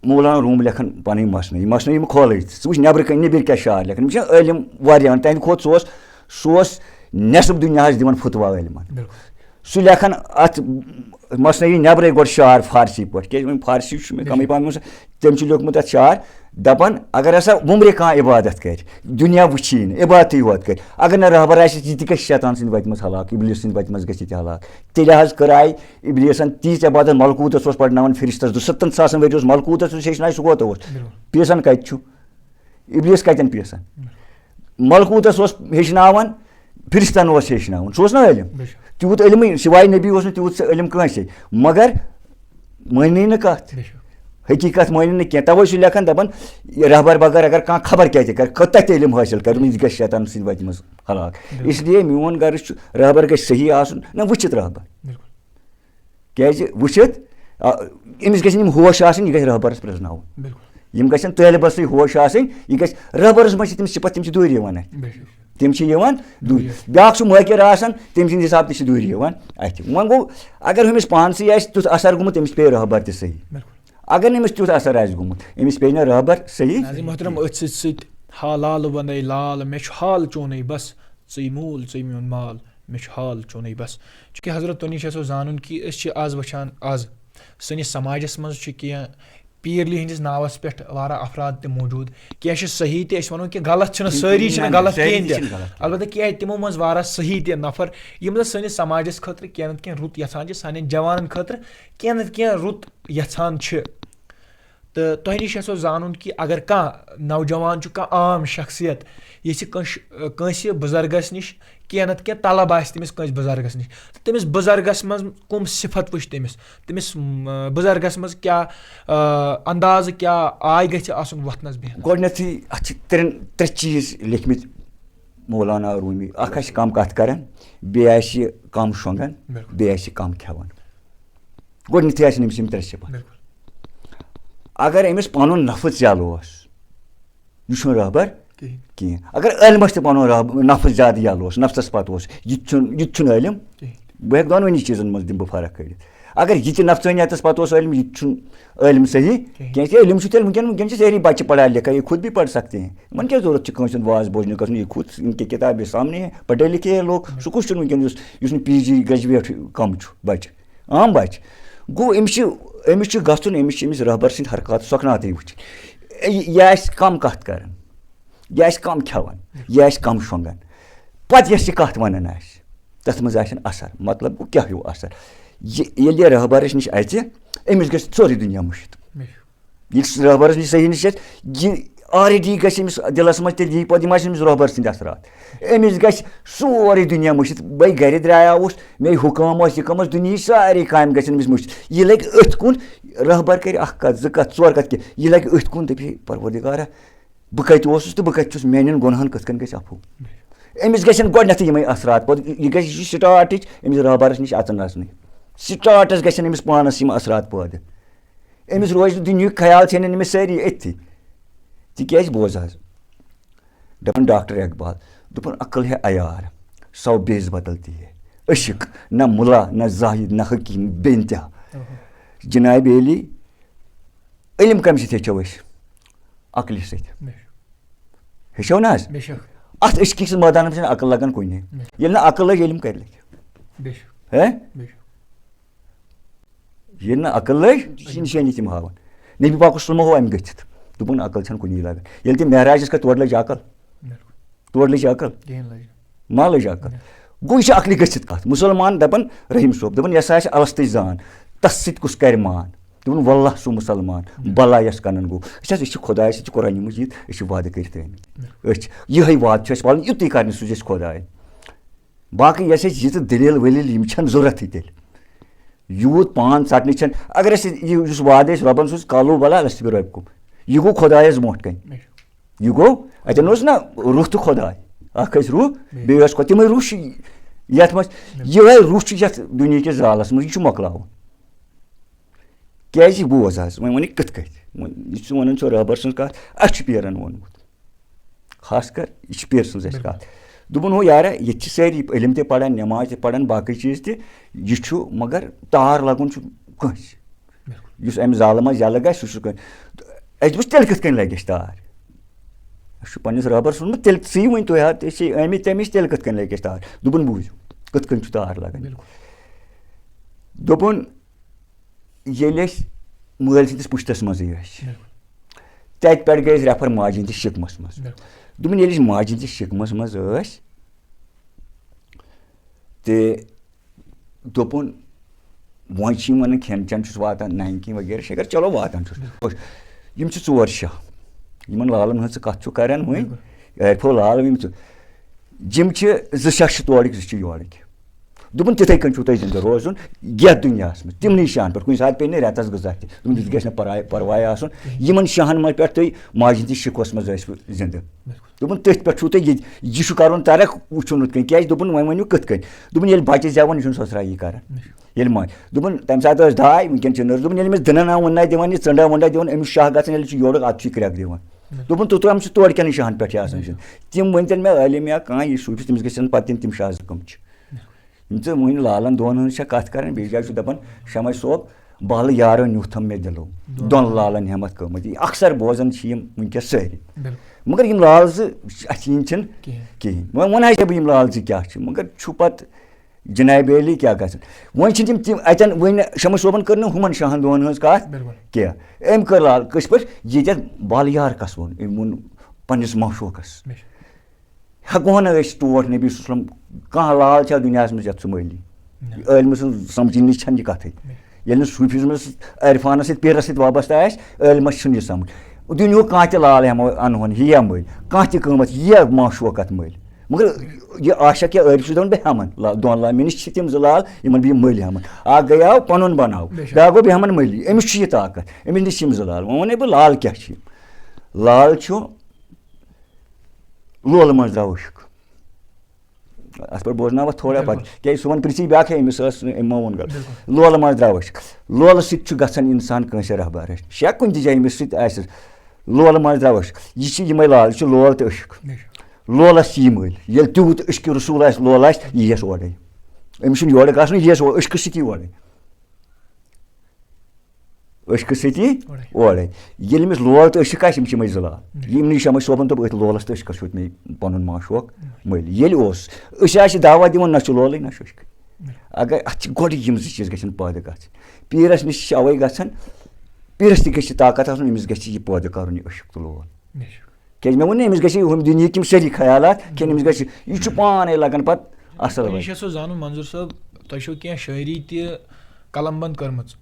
مولانا روٗم لیکھان پَنٕنۍ مثنوی، مثنوی یِم کھولٲوِتھ۔ ژٕ وٕچھ نٮ۪برٕ کَنۍ نٮ۪بٕرۍ کیٛاہ شعر لیکھان۔ یِم چھِ عٲلِم واریاہَن، تَہَنٛدِ کھۄتہٕ سُہ اوس، سُہ اوس نٮ۪صٕب دُنیاہَس دِوان فتوا عٲلمَن۔ بِلکُل۔ سُہ لیکھان اَتھ مثنوی نٮ۪برَے گۄڈٕ شعر فارسی پٲٹھۍ، کیٛازِ وۄنۍ فارسی چھُ مےٚ کَمٕے پَہَن، تٔمۍ چھُ لیوٗکھمُت اَتھ شعر، دَپان اگر ہسا وُمرِ کانٛہہ عبادت کَرِ، دُنیا وٕچھی نہٕ، عبادتٕے یوت کَرِ، اگر نہٕ رہبر آسہِ، یہِ تہِ گژھِ شیطان سٕنٛدِ وَتہِ منٛز ہلاک، ابلیس سٕنٛدِ وَتہِ منٛز گژھِ یہِ تہِ ہلاک۔ تیٚلہِ حظ کٔر آے ابلیسن تیٖژ عبادت، ملکوٗتس اوس پرناوان فرشتس، دُ-، ستن ساسن ؤرۍ اوس ملکوٗتس اوس ہیٚچھناوان، سُہ کوٗتاہ اوس؟ بِلکُل۔ پیٖسان کتہِ چھُ؟ ابلیس کتٮ۪ن پیٖسان؟ ملکوٗتس اوس ہیٚچھناوان، فرشتن اوس ہیٚچھناوان، سُہ اوس نہ عٲلِم؟ بے شک۔ تیوٗت علمٕے، سوائے نبی اوس نہٕ تیوٗت سُہ علم کٲنٛسے۔ مگر مٲنی نہٕ کتھ، بے شک۔ حقیٖقت مٲنی نہٕ کینٛہہ۔ توے چھُ لیکھان، دپان، یہِ رہبر بغٲر اگر کانٛہہ خبر کیٛاہ تہِ کرِ، کتہِ علم حٲصِل کرِ، یہِ گژھِ شیطان سٕنٛدِ وتہِ منٛز ہلاک۔ بِلکُل۔ اس لیے میون غرض چھُ، رہبر گژھِ صحیح آسُن، نہ وٕچھِتھ رہبر۔ بِلکُل۔ کیٛازِ وٕچھِتھ، آ، أمِس گژھن یِم ہوش آسٕنۍ، یہِ گژھِ رہبرس پرٛزناوُن۔ بِلکُل۔ یِم گژھن طٲلبس سۭتۍ ہوش آسٕنۍ، یہِ گژھِ رہبرس منٛز چھِ تِم صفت، تِم چھِ دوٗرِ یِوان اَتھِ۔ بے شک۔ تِم چھِ یِوان دوٗرِ۔ دوٗرِ۔ بیٛاکھ چھُ مٲکِر آسان، تٔمۍ سٕنٛدِ حساب تہِ چھِ دوٗرِ یِوان اَتھِ۔ وۄنۍ گوٚو، اگر ہُمِس پانسٕے آسہِ تیُتھ اثر گوٚمُت، تٔمِس پیٚیہِ رہبر تہِ صحیح۔ بِلکُل۔ اگر نہٕ أمِس تیُتھ اثر آسہِ گوٚمُت، أمِس پیٚیہِ نہٕ رہبر صحیح۔ ناظرین محترم، أتھۍ سۭتۍ سۭتۍ ہا لال وَندَے لال، مےٚ چھُ حال چونُے بس، ژٕے موٗل ژٕے میون مال، مےٚ چھُ حال چونُے بس۔ چونکہ حضرت تۄہہِ نِش آسیو زانُن کہِ أسۍ چھِ آز وٕچھان، آز سٲنِس سماجس منٛز چھِ کینٛہہ پیٖرلی ہٕنٛدِس ناوس پٮ۪ٹھ واریاہ افراد تہِ موٗجوٗد، کینٛہہ چھِ صحیح تہِ، أسۍ وَنو کہِ غلط چھِنہٕ، سٲری چھِنہٕ غلط سٲری کِہیٖنۍ تہِ۔ چھِنہٕ غلط۔ البتہ کینٛہہ تِمو منٛز واریاہ صحیح تہِ نفر، یِم زَن سٲنِس سماجس خٲطرٕ کینٛہہ نتہٕ کینٛہہ رُت یَژھان چھِ، سانٮ۪ن جوانن خٲطرٕ کینٛہہ نتہٕ کینٛہہ رُت یَژھان چھِ۔ تہٕ تۄہہِ نِش یَژھو زانُن کہِ اگر کانٛہہ نوجوان چھُ، کانٛہہ عام شخصیت ییٚژھِ کٲنٛسہِ، کٲنٛسہِ بُزرگس نِش کینٛہہ نتہٕ کینٛہہ طلب آسہِ تٔمِس کٲنٛسہِ بُزرگس نِش، تہٕ تٔمِس بُزرگس منٛز کُم صفت وٕچھ تٔمِس، تٔمِس، م، بُزرگس منٛز کیٛاہ، آ، اندازٕ کیٛاہ آے گژھِ آسُن وۄتھنس بیٚہنس؟ گۄڈٕنیتھٕے اَتھ چھِ ترٛٮ۪ن، ترٛےٚ چیٖز لیکھمٕتۍ مولانا روٗمی۔ اَکھ آسہِ کم کَتھ کران، بیٚیہِ آسہِ کم شۄنٛگان، بِلکُل۔ بیٚیہِ آسہِ کم کھٮ۪وان۔ گۄڈٕنیتھٕے آسن أمِس یِم ترٛےٚ صفت۔ بِلکُل۔ اگر أمِس پنُن نفس یَلہٕ اوس، یہِ چھُنہٕ رہبر کِہیٖنۍ۔ کِہیٖنۍ۔ اگر عٲلمس تہِ پنُن رہب-، نفس زیادٕ یَلہٕ اوس، نفسس پتہٕ اوس، یہِ تہِ چھُنہٕ، یہِ تہِ چھُنہٕ عٲلم۔ کِہیٖنۍ۔ بہٕ ہٮ۪کہٕ دۄنوٕنی چیٖزن منٛز دِمہٕ بہٕ فرق کٔڑِتھ۔ اگر یہِ تہِ نفسٲنیتس پتہٕ اوس عٲلم، یہِ تہِ چھُنہٕ عٲلم صحیح کِہیٖنۍ۔ کینٛہہ، کہِ عٲلم چھُ تیٚلہِ وٕنکیٚن، وٕنکیٚن چھِ سٲری بچہِ پڑھا لکھا، یہ خود بھی پڑھ سکتے ہیں۔ یِمن کیٛاہ ضروٗرت چھِ کٲنٛسہِ ہُنٛد واز بوزنہٕ گژھُن، یہ خود ان کے کتابِ سامنے ہے، پڑھے لکھے ہیں لوگ۔ سُہ کُس چھُنہٕ وٕنکیٚن، یُس، یُس نہٕ پی جی گریجویٹ کم چھُ بچہِ؟ عام بچہِ۔ گوٚو، أمِس چھِ، أمِس چھُ گژھُن، أمِس چھِ أمِس رہبر سٕنٛدۍ حرکات سۄکھناوتٕے وٕچھِنۍ۔ یہِ، یہِ آسہِ کم کتھ کران، یہِ آسہِ کم کھٮ۪وان، یہِ آسہِ کم شۄنٛگان، پتہٕ یۄس یہِ کتھ ونان آسہِ، تتھ منٛز آسن اثر۔ مطلب گوٚو، کیٛاہ ہیوٗ اثر؟ یہِ، ییٚلہِ یہِ رہبرس نِش اژِ، أمِس گژھِ سورُے دُنیا مٔشِتھ۔ بے شک۔ ییٚلہِ سُہ رہبرس نِش صحیح نِش آسہِ، یہِ already گژھِ أمِس دِلس منٛز تیٚلہِ یی پتہٕ، یِم آسن أمِس رہبر سٕنٛدۍ اثرات۔ أمِس گژھِ سورُے دُنیا مٔشِتھ۔ بے گرِ درٛایاوُس، مے ہُہ کٲم ٲس، یہِ کٲم ٲس، دُنیہٕچ سارے کامہِ گژھن أمِس مٔشِتھ۔ یہِ لگہِ أتھۍ کُن، رہبر کرِ اکھ کتھ، زٕ کتھ، ژور کتھ کینٛہہ، یہِ لگہِ أتھۍ کُن، دپہِ، ہے پروردگارا، بہٕ کتہِ اوسُس تہٕ بہٕ کتہِ چھُس، میانٮ۪ن گۄنہن کِتھ کٔنۍ گژھِ عفو؟ أمِس گژھن گۄڈٕنیتھٕے یِمے اثرات پٲدٕ۔ یہِ گژھِ، یہِ چھُ سٹارٹٕچ أمِس رہبرس نِش اژُن اژنٕے۔ سٹارٹس گژھن أمِس پانس یِم اثرات پٲدٕ۔ أمِس روزِ نہٕ دُنیہُک خیال، ژھینن أمِس سٲری أتھی۔ تِکیازِ بوز حظ، دپان ڈاکٹر اقبال، دوٚپُن، عقل ہے عیار، سو بیس بدلتی ہے۔ عشق، نہ ملا، نہ زاہد، نہ حکیم، بے انتہا۔ جناب علی، علم کمہِ سۭتۍ ہیٚچھو أسۍ؟ عقلہِ سۭتۍ۔ بے شک۔ ہیٚچھو نہ حظ؟ بے شک۔ اتھ عشقی سٕنٛدِس مٲدانس منٛز چھنہٕ عقل لگان کُنے۔ بے شک۔ ییٚلہِ نہٕ عقل لٔج، علم کتہِ لگہِ؟ بے شک۔ ہے؟ بے شک۔ ییٚلہِ نہٕ عقل لٔج، یہِ چھِ نشٲنی تہِ ہاوان۔ نبی پاکس صلی اللہ علیہ وسلم آمہِ گٔژھِتھ۔ دوٚپُن، عقل چھنہٕ کُنی لگان۔ ییٚلہِ تہِ معراجس کتھ، تورٕ لٔج عقل۔ بِلکُل۔ تورٕ لٔج عقل۔ کِہیٖنۍ لٔج۔ ما لٔج عقل؟ گوٚو، یہِ چھِ عقلہِ گٔژھِتھ کتھ۔ مُسلمان دپان، رحیم صٲب دپان، یۄس ہسا چھِ الستٕچ زان، تس سۭتۍ کُس کرِ مان؟ دوٚپُن، واللہ سُہ مُسلمان، بلا یس کنن گوٚو۔ أسۍ حظ، أسۍ چھِ خۄدایس، أسۍ چھِ قرآنِ مجیٖد، أسۍ چھِ وعدٕ کٔرِتھ ٲمٕتۍ۔ أسۍ چھِ یِہوٚے وعدٕ چھُ اَسہِ پالُن، یُتُے کرنہٕ سُہ چھُ اَسہِ خۄداے۔ باقٕے یۄس اَسہِ یہِ تہٕ دٔلیٖل ؤلیٖل، یِم چھَنہٕ ضوٚرَتھٕے تیٚلہِ۔ یوٗت پان ژَٹنٕچ چھَنہٕ، اگر اَسہِ یہِ یُس وعدٕ اَسہِ رۄبَن سُنٛد، قالوا بلی ولست بربکم، یہِ گوٚو خۄدایَس برونٛٹھ کَنہِ۔ بے شک۔ یہِ گوٚو، اَتٮ۪ن اوس نہ روح تہٕ خۄداے، اَکھ ٲسۍ روح، بے۔ بیٚیہِ ٲس خۄ-، تِمَے روح چھِ یَتھ منٛز، بے۔ یِہوٚے روح چھُ یَتھ دُنیہِکِس زالَس منٛز، یہِ چھُ مۄکلاوُن۔ کیٛازِ؟ بوز حظ، وۄنۍ وَنہِ کِتھ کٔٹھۍ؟ وۄنۍ یہِ چھُ وَنان ژےٚ رٲبر سٕنٛز کَتھ، اَسہِ چھُ پیرَن ووٚنمُت۔ خاص کر یہِ چھِ پیٖر سٕنٛز اَسہِ بِلکُل۔ کَتھ۔ دوٚپُن، ہو یارا، ییٚتہِ چھِ سٲری علم تہِ پَران، نٮ۪ماز تہِ پَران، باقٕے چیٖز تہِ، یہِ چھُ، مگر تار لَگُن چھُ کٲنٛسہِ۔ بِلکُل۔ یُس اَمہِ زالہٕ منٛز یَلہٕ گژھِ، سُہ چھُ کٲنٛسہِ۔ اَسہِ دوٚپُس، تیٚلہِ کِتھ کٔنۍ لَگہِ اَسہِ تار؟ اَسہِ چھُ پنٛنِس رٲبَر سوٗزمُت، تیٚلہِ ژٕے ؤنۍ تُہۍ ہا، أسۍ چھِ آمٕتۍ تَمہِ نِش، تیٚلہِ کِتھ کٔنۍ لَگہِ اَسہِ تار؟ دوٚپُن، بوٗزِو، کِتھ کٔنۍ چھُ تار لَگان۔ بِلکُل۔ دوٚپُن، ییٚلہِ أسۍ مٲلۍ سٕنٛدِس پُشتَس منٛزٕے ٲسۍ، بِلکُل۔ تَتہِ پٮ۪ٹھ گٔے أسۍ ریفر ماجہِ ہٕنٛدِس شِکمَس منٛز۔ بِلکُل۔ دوٚپُن، ییٚلہِ أسۍ ماجہِ ہٕنٛدِس شِکمَس منٛز ٲسۍ، تہٕ دوٚپُن، وۄنۍ چھِ یِم وَنان، کھٮ۪ن چٮ۪ن چھُس واتان، نَنہِ کِنۍ وغیرہ شغیرہ، چلو، واتان چھُس۔ بِلکُل۔ یِم چھِ ژور شاہ، یِمَن لالَن ہٕنٛز ژٕ کَتھ چھُکھ کَران وۄنۍ، بِلکُل۔ عارفو لال، یِم چھِ، یِم چھِ زٕ شاہ چھِ تورٕکۍ، زٕ چھِ یورٕکۍ۔ دوٚپُن، تِتھَے کٔنۍ چھُو تۄہہِ زِندٕ روزُن یَتھ دُنیاہَس منٛز، تِمنٕے شاہَن پٮ۪ٹھ۔ کُنہِ ساتہٕ پیٚیہِ نہٕ رٮ۪تَس غذا تہِ۔ دوٚپُن، یہِ تہِ گژھِ نہٕ پَراے-، پَرواے آسُن۔ کِہیٖنۍ۔ یِمَن شاہَن منٛز پٮ۪ٹھ تُہۍ ماجہِ ہِنٛدِس شِکوَس منٛز ٲسِو زِندٕ۔ بِلکُل۔ دوٚپُن، تٔتھۍ پٮ۪ٹھ چھُو تۄہہِ یہِ، یہِ چھُ کَرُن ترک وٕچھُن ہُتھ کٔنۍ۔ کیٛازِ؟ دوٚپُن، وۄنۍ ؤنِو کِتھ کٔنۍ؟ دوٚپُن، ییٚلہِ بَچہٕ زٮ۪وان، یہِ چھُنہٕ سۄسرایی کَران۔ بِلکُل۔ ییٚلہِ ماجہِ، دوٚپُن، تَمہِ ساتہٕ ٲس داے، وٕنکٮ۪ن چھِ نٔر۔ دوٚپُن، ییٚلہِ أمِس دٕنَن آو وُننَے دِوان، یہِ ژٔنٛڈ آو وُننَے دِوان، أمِس شاہ گژھان، ییٚلہِ چھُ یورُک، اَتھ چھُ یہِ کرٛٮ۪کھ دِوان۔ بِلکُل۔ دوٚپُن، توٚتام چھُ تورٕ کٮ۪ن شاہَن پٮ۪ٹھ یہِ آسان زِندٕ۔ تِم ؤنۍ تَن مےٚ عٲلِم یا کانٛہہ یہِ صوٗفی، تٔمِس گژھن پَتہٕ تِم، تِم شاہ زٕ کٕم چھِ۔ یِم ژٕ وٕنہِ لالَن دۄن ہٕنٛز چھےٚ کَتھ کَران، بیٚیہِ جایہِ چھُ دَپان، شمع صٲب، بالہٕ یارو نیوٗتھم مےٚ دِلو، دۄن۔ دۄن لالَن ہٮ۪مَتھ کٲمٕتۍ۔ یہِ اکثر بوزان چھِ یِم وٕنکٮ۪س سٲری۔ بِلکُل۔ مگر یِم لال زٕ اَتھِ یِنۍ چھِنہٕ کِہیٖنۍ۔ کِہیٖنۍ۔ وۄنۍ وَنہٕ ہا ژےٚ بہٕ یِم لال زٕ کیٛاہ چھِ، مگر چھُ پَتہٕ جنابِ عٲلی کیٛاہ گژھان؟ وۄنۍ چھِنہٕ تِم تِم اَتٮ۪ن، وۄنۍ شمس صٲبَن کٔر نہٕ ہُمَن شاہَن دۄن ہٕنٛز کَتھ بِلکُل۔ کینٛہہ۔ أمۍ کٔر لال کٲشِر پٲٹھۍ، ییٚتٮ۪تھ بالہٕ یار کَس ووٚن، أمۍ ووٚن پنٛنِس معشوقَس۔ بے شک۔ ہٮ۪کو نہٕ أسۍ ٹوٹھ نبی صلی اللہ علیہ وسلم، کانٛہہ لال چھا دُنیاہَس منٛز یَتھ سُہ مٔلۍ؟ نہ۔ عٲلمہٕ سٕنٛز سَمجھِنٕچ چھَنہٕ یہِ کَتھٕے۔ بے شک۔ ییٚلہِ نہٕ صوٗفیزمَس سۭتۍ، عرفانَس سۭتۍ، پیٖرَس سۭتۍ وابستہٕ آسہِ، عٲلمَس چھُنہٕ یہِ سَمجھ۔ دُنیُہُک کانٛہہ تہِ لال ہٮ۪مو، اَنہون، یہِ یا مٔلۍ، کانٛہہ تہِ قۭمَتھ، یہِ یا معشوق اَتھ مٔلۍ۔ مگر یہِ عاشق یا عٲرف چھُ دَپان، بہٕ ہٮ۪مَن لا-، دۄن لال، مےٚ نِش چھِ تِم زٕ لال، یِمَن بہٕ یِم مٔلۍ ہٮ۪مَن۔ اَکھ گٔیاو پَنُن بَناو، بے شک۔ بیٛاکھ گوٚو، بہٕ ہٮ۪مَن مٔلۍ۔ أمِس چھُ یہِ طاقت، أمِس نِش چھِ یِم زٕ لال۔ وۄنۍ وَنَے بہٕ لال کیٛاہ چھِ یِم۔ لال چھُ لولہٕ منٛز درٛاو عشق۔ اَتھ پٮ۪ٹھ بوزناوَتھ تھوڑا بِلکُل۔ پَتہٕ، کیٛازِ سُہ وَنہِ پرٛژھی بیٛاکھ، ہے، أمِس ٲس نہٕ، أمۍ ما ووٚن غلط۔ بِلکُل۔ لولہٕ منٛز درٛاو عشق۔ لولہٕ سۭتۍ چھُ گژھان اِنسان کٲنٛسہِ رہبرس۔ چھا کُنہِ تہِ جایہِ أمِس سۭتۍ آسہِ، لولہٕ منٛز درٛاو عشق۔ یہِ چھِ یِمَے لال، یہِ چھُ لول تہٕ عشق۔ بے شک۔ لولَس چھِ یہِ مٔلۍ۔ ییٚلہِ تیوٗت عشق رسول آسہِ، لول آسہِ، یہِ یِیَس اورَے۔ أمِس چھُنہٕ یورٕ گژھُن، یہِ یِیَس اور-، عشقہٕ سۭتی اورَے۔ عشقہٕ سۭتی اورَے۔ اورَے۔ ییٚلہِ أمِس لول تہٕ عشق آسہِ، یِم چھِ یِمَے زٕ لال۔ بِلکُل۔ یِم نِش شمس صٲبَن دوٚپ، أتھۍ لولَس تہٕ عشقَس ہیوٚت مےٚ پَنُن معشوق مٔلۍ۔ ییٚلہِ اوس، أسۍ آسہِ دعوت دِوان، نہ چھُ لولٕے، نہ چھُ عشق۔ بِلکُل۔ اگر اَتھ چھِ گۄڈٕ یِم زٕ چیٖز گژھن پٲدٕ گژھٕنۍ۔ پیٖرَس نِش چھِ اَوَے گژھان، پیٖرَس تہِ گژھِ طاقت آسُن، أمِس گژھِ یہِ پٲدٕ کَرُن، یہِ عشق تہٕ لول۔ بے شک۔ کیٛازِ مےٚ ووٚن نہ، أمِس گژھِ ہُم دُنیہٕکۍ یِم سٲری خیالات کھٮ۪ن، أمِس گژھِ، یہِ چھُ پانَے لَگان پَتہٕ اَصٕل تۄہہِ نِش وۄنۍ۔ یَژھو زانُن، منظوٗر صٲب، تۄہہِ چھو کینٛہہ شٲعری تہِ قلم بند کٔرمٕژ۔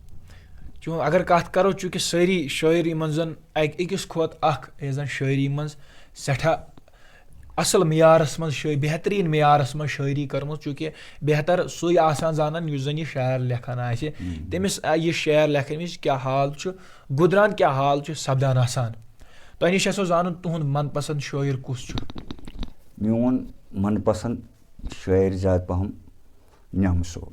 چون اگر کَتھ کَرو، چوٗنٛکہِ سٲری شٲعر یِمَن زَن اَکہِ، أکِس کھۄتہٕ اَکھ، یۄس زَن شٲعری منٛز سٮ۪ٹھاہ اَصٕل معیارَس منٛز شٲع-، بہتریٖن معیارَس منٛز شٲعری کٔرمٕژ، چوٗنٛکہِ بہتر سُے آسان زانان یُس زَن یہِ شعر لیکھان آسہِ۔ ہم۔ تٔمِس، آ، یہِ شعر لیکھنہٕ وِزِ کیٛاہ حال چھُ، گُدران کیٛاہ حال چھُ سَپدان آسان۔ تۄہہِ نِش یَژھو زانُن، تُہُنٛد من پسنٛد شٲعر کُس چھُ؟ میون من پسنٛد شٲعر زیادٕ پَہَم نیامہٕ صٲب۔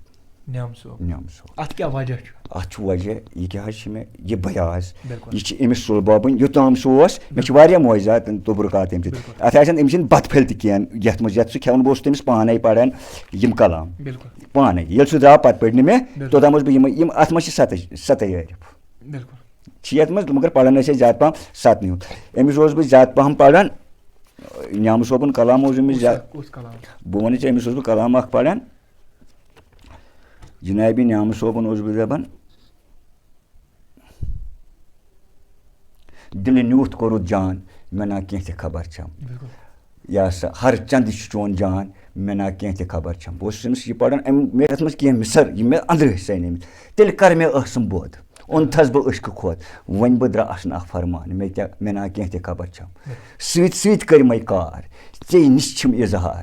نیامہٕ صٲب۔ نیامہٕ صٲب۔ اَتھ کیٛاہ وجہ چھُ؟ اَتھ چھُ وجہ، یہِ کیٛاہ حظ چھِ مےٚ، یہِ بیاض، بِلکُل۔ یہِ چھِ أمِس سُلبابٕنۍ یوٚتام سُہ اوس، مےٚ چھِ واریاہ معجزات، تبرکات أمۍ سٕنٛدۍ۔ بِلکُل۔ اَتھ آسَن أمۍ سٕنٛدۍ بَتہٕ پھٔلۍ تہِ کینٛہہ، یَتھ منٛز، یَتھ سُہ کھٮ۪وان بہٕ اوسُس تٔمِس پانَے پَران یِم کلام۔ بِلکُل۔ پانَے۔ ییٚلہِ سُہ درٛاو پَتہٕ پٔرۍ نہٕ مےٚ، بِلکُل۔ توٚتام اوسُس بہٕ یِمَے، یِم، اَتھ منٛز چھِ سَتَے، سَتَے عٲرِف۔ بِلکُل۔ چھِ یَتھ منٛز، مگر پَران ٲسۍ أسۍ زیادٕ پَہَم سَتنٕے ہُنٛد۔ أمِس اوسُس بہٕ زیادٕ پَہَم پَران، نیامہٕ صٲبُن کلام اوس أمِس کُس زیادٕ۔ اکھ، کُس کلام؟ بہٕ وَنَے ژےٚ، أمِس اوسُس بہٕ کلام اَکھ پَران، جنابِ نیامہٕ صٲبُن اوسُس بہٕ دَپان، دِلہٕ نیوٗتھ کوٚرُتھ جان، مےٚ نا کینٛہہ تہِ خبر چھَم۔ بِلکُل۔ یا سا ہر چندٕ چھُ چون جان، مےٚ نا کینٛہہ تہِ خبر چھَم۔ بہٕ اوسُس أمِس یہِ پَران، أمۍ، مےٚ ٲسۍ اَتھ منٛز کینٛہہ مِثر، یِم مےٚ أنٛدرٕ ٲسۍ سَنیمٕتۍ۔ تیٚلہِ کَر مےٚ ٲسٕم بود، اوٚنتھَس بہٕ عشقہٕ کھۄتہٕ، وۄنۍ بہٕ درٛاس نہٕ اَکھ فرمان، مےٚ کیٛاہ، مےٚ نا کینٛہہ تہِ خبر چھَم۔ سۭتۍ سۭتۍ کٔرۍ مَے کار، ژے نِش چھِم اظہار۔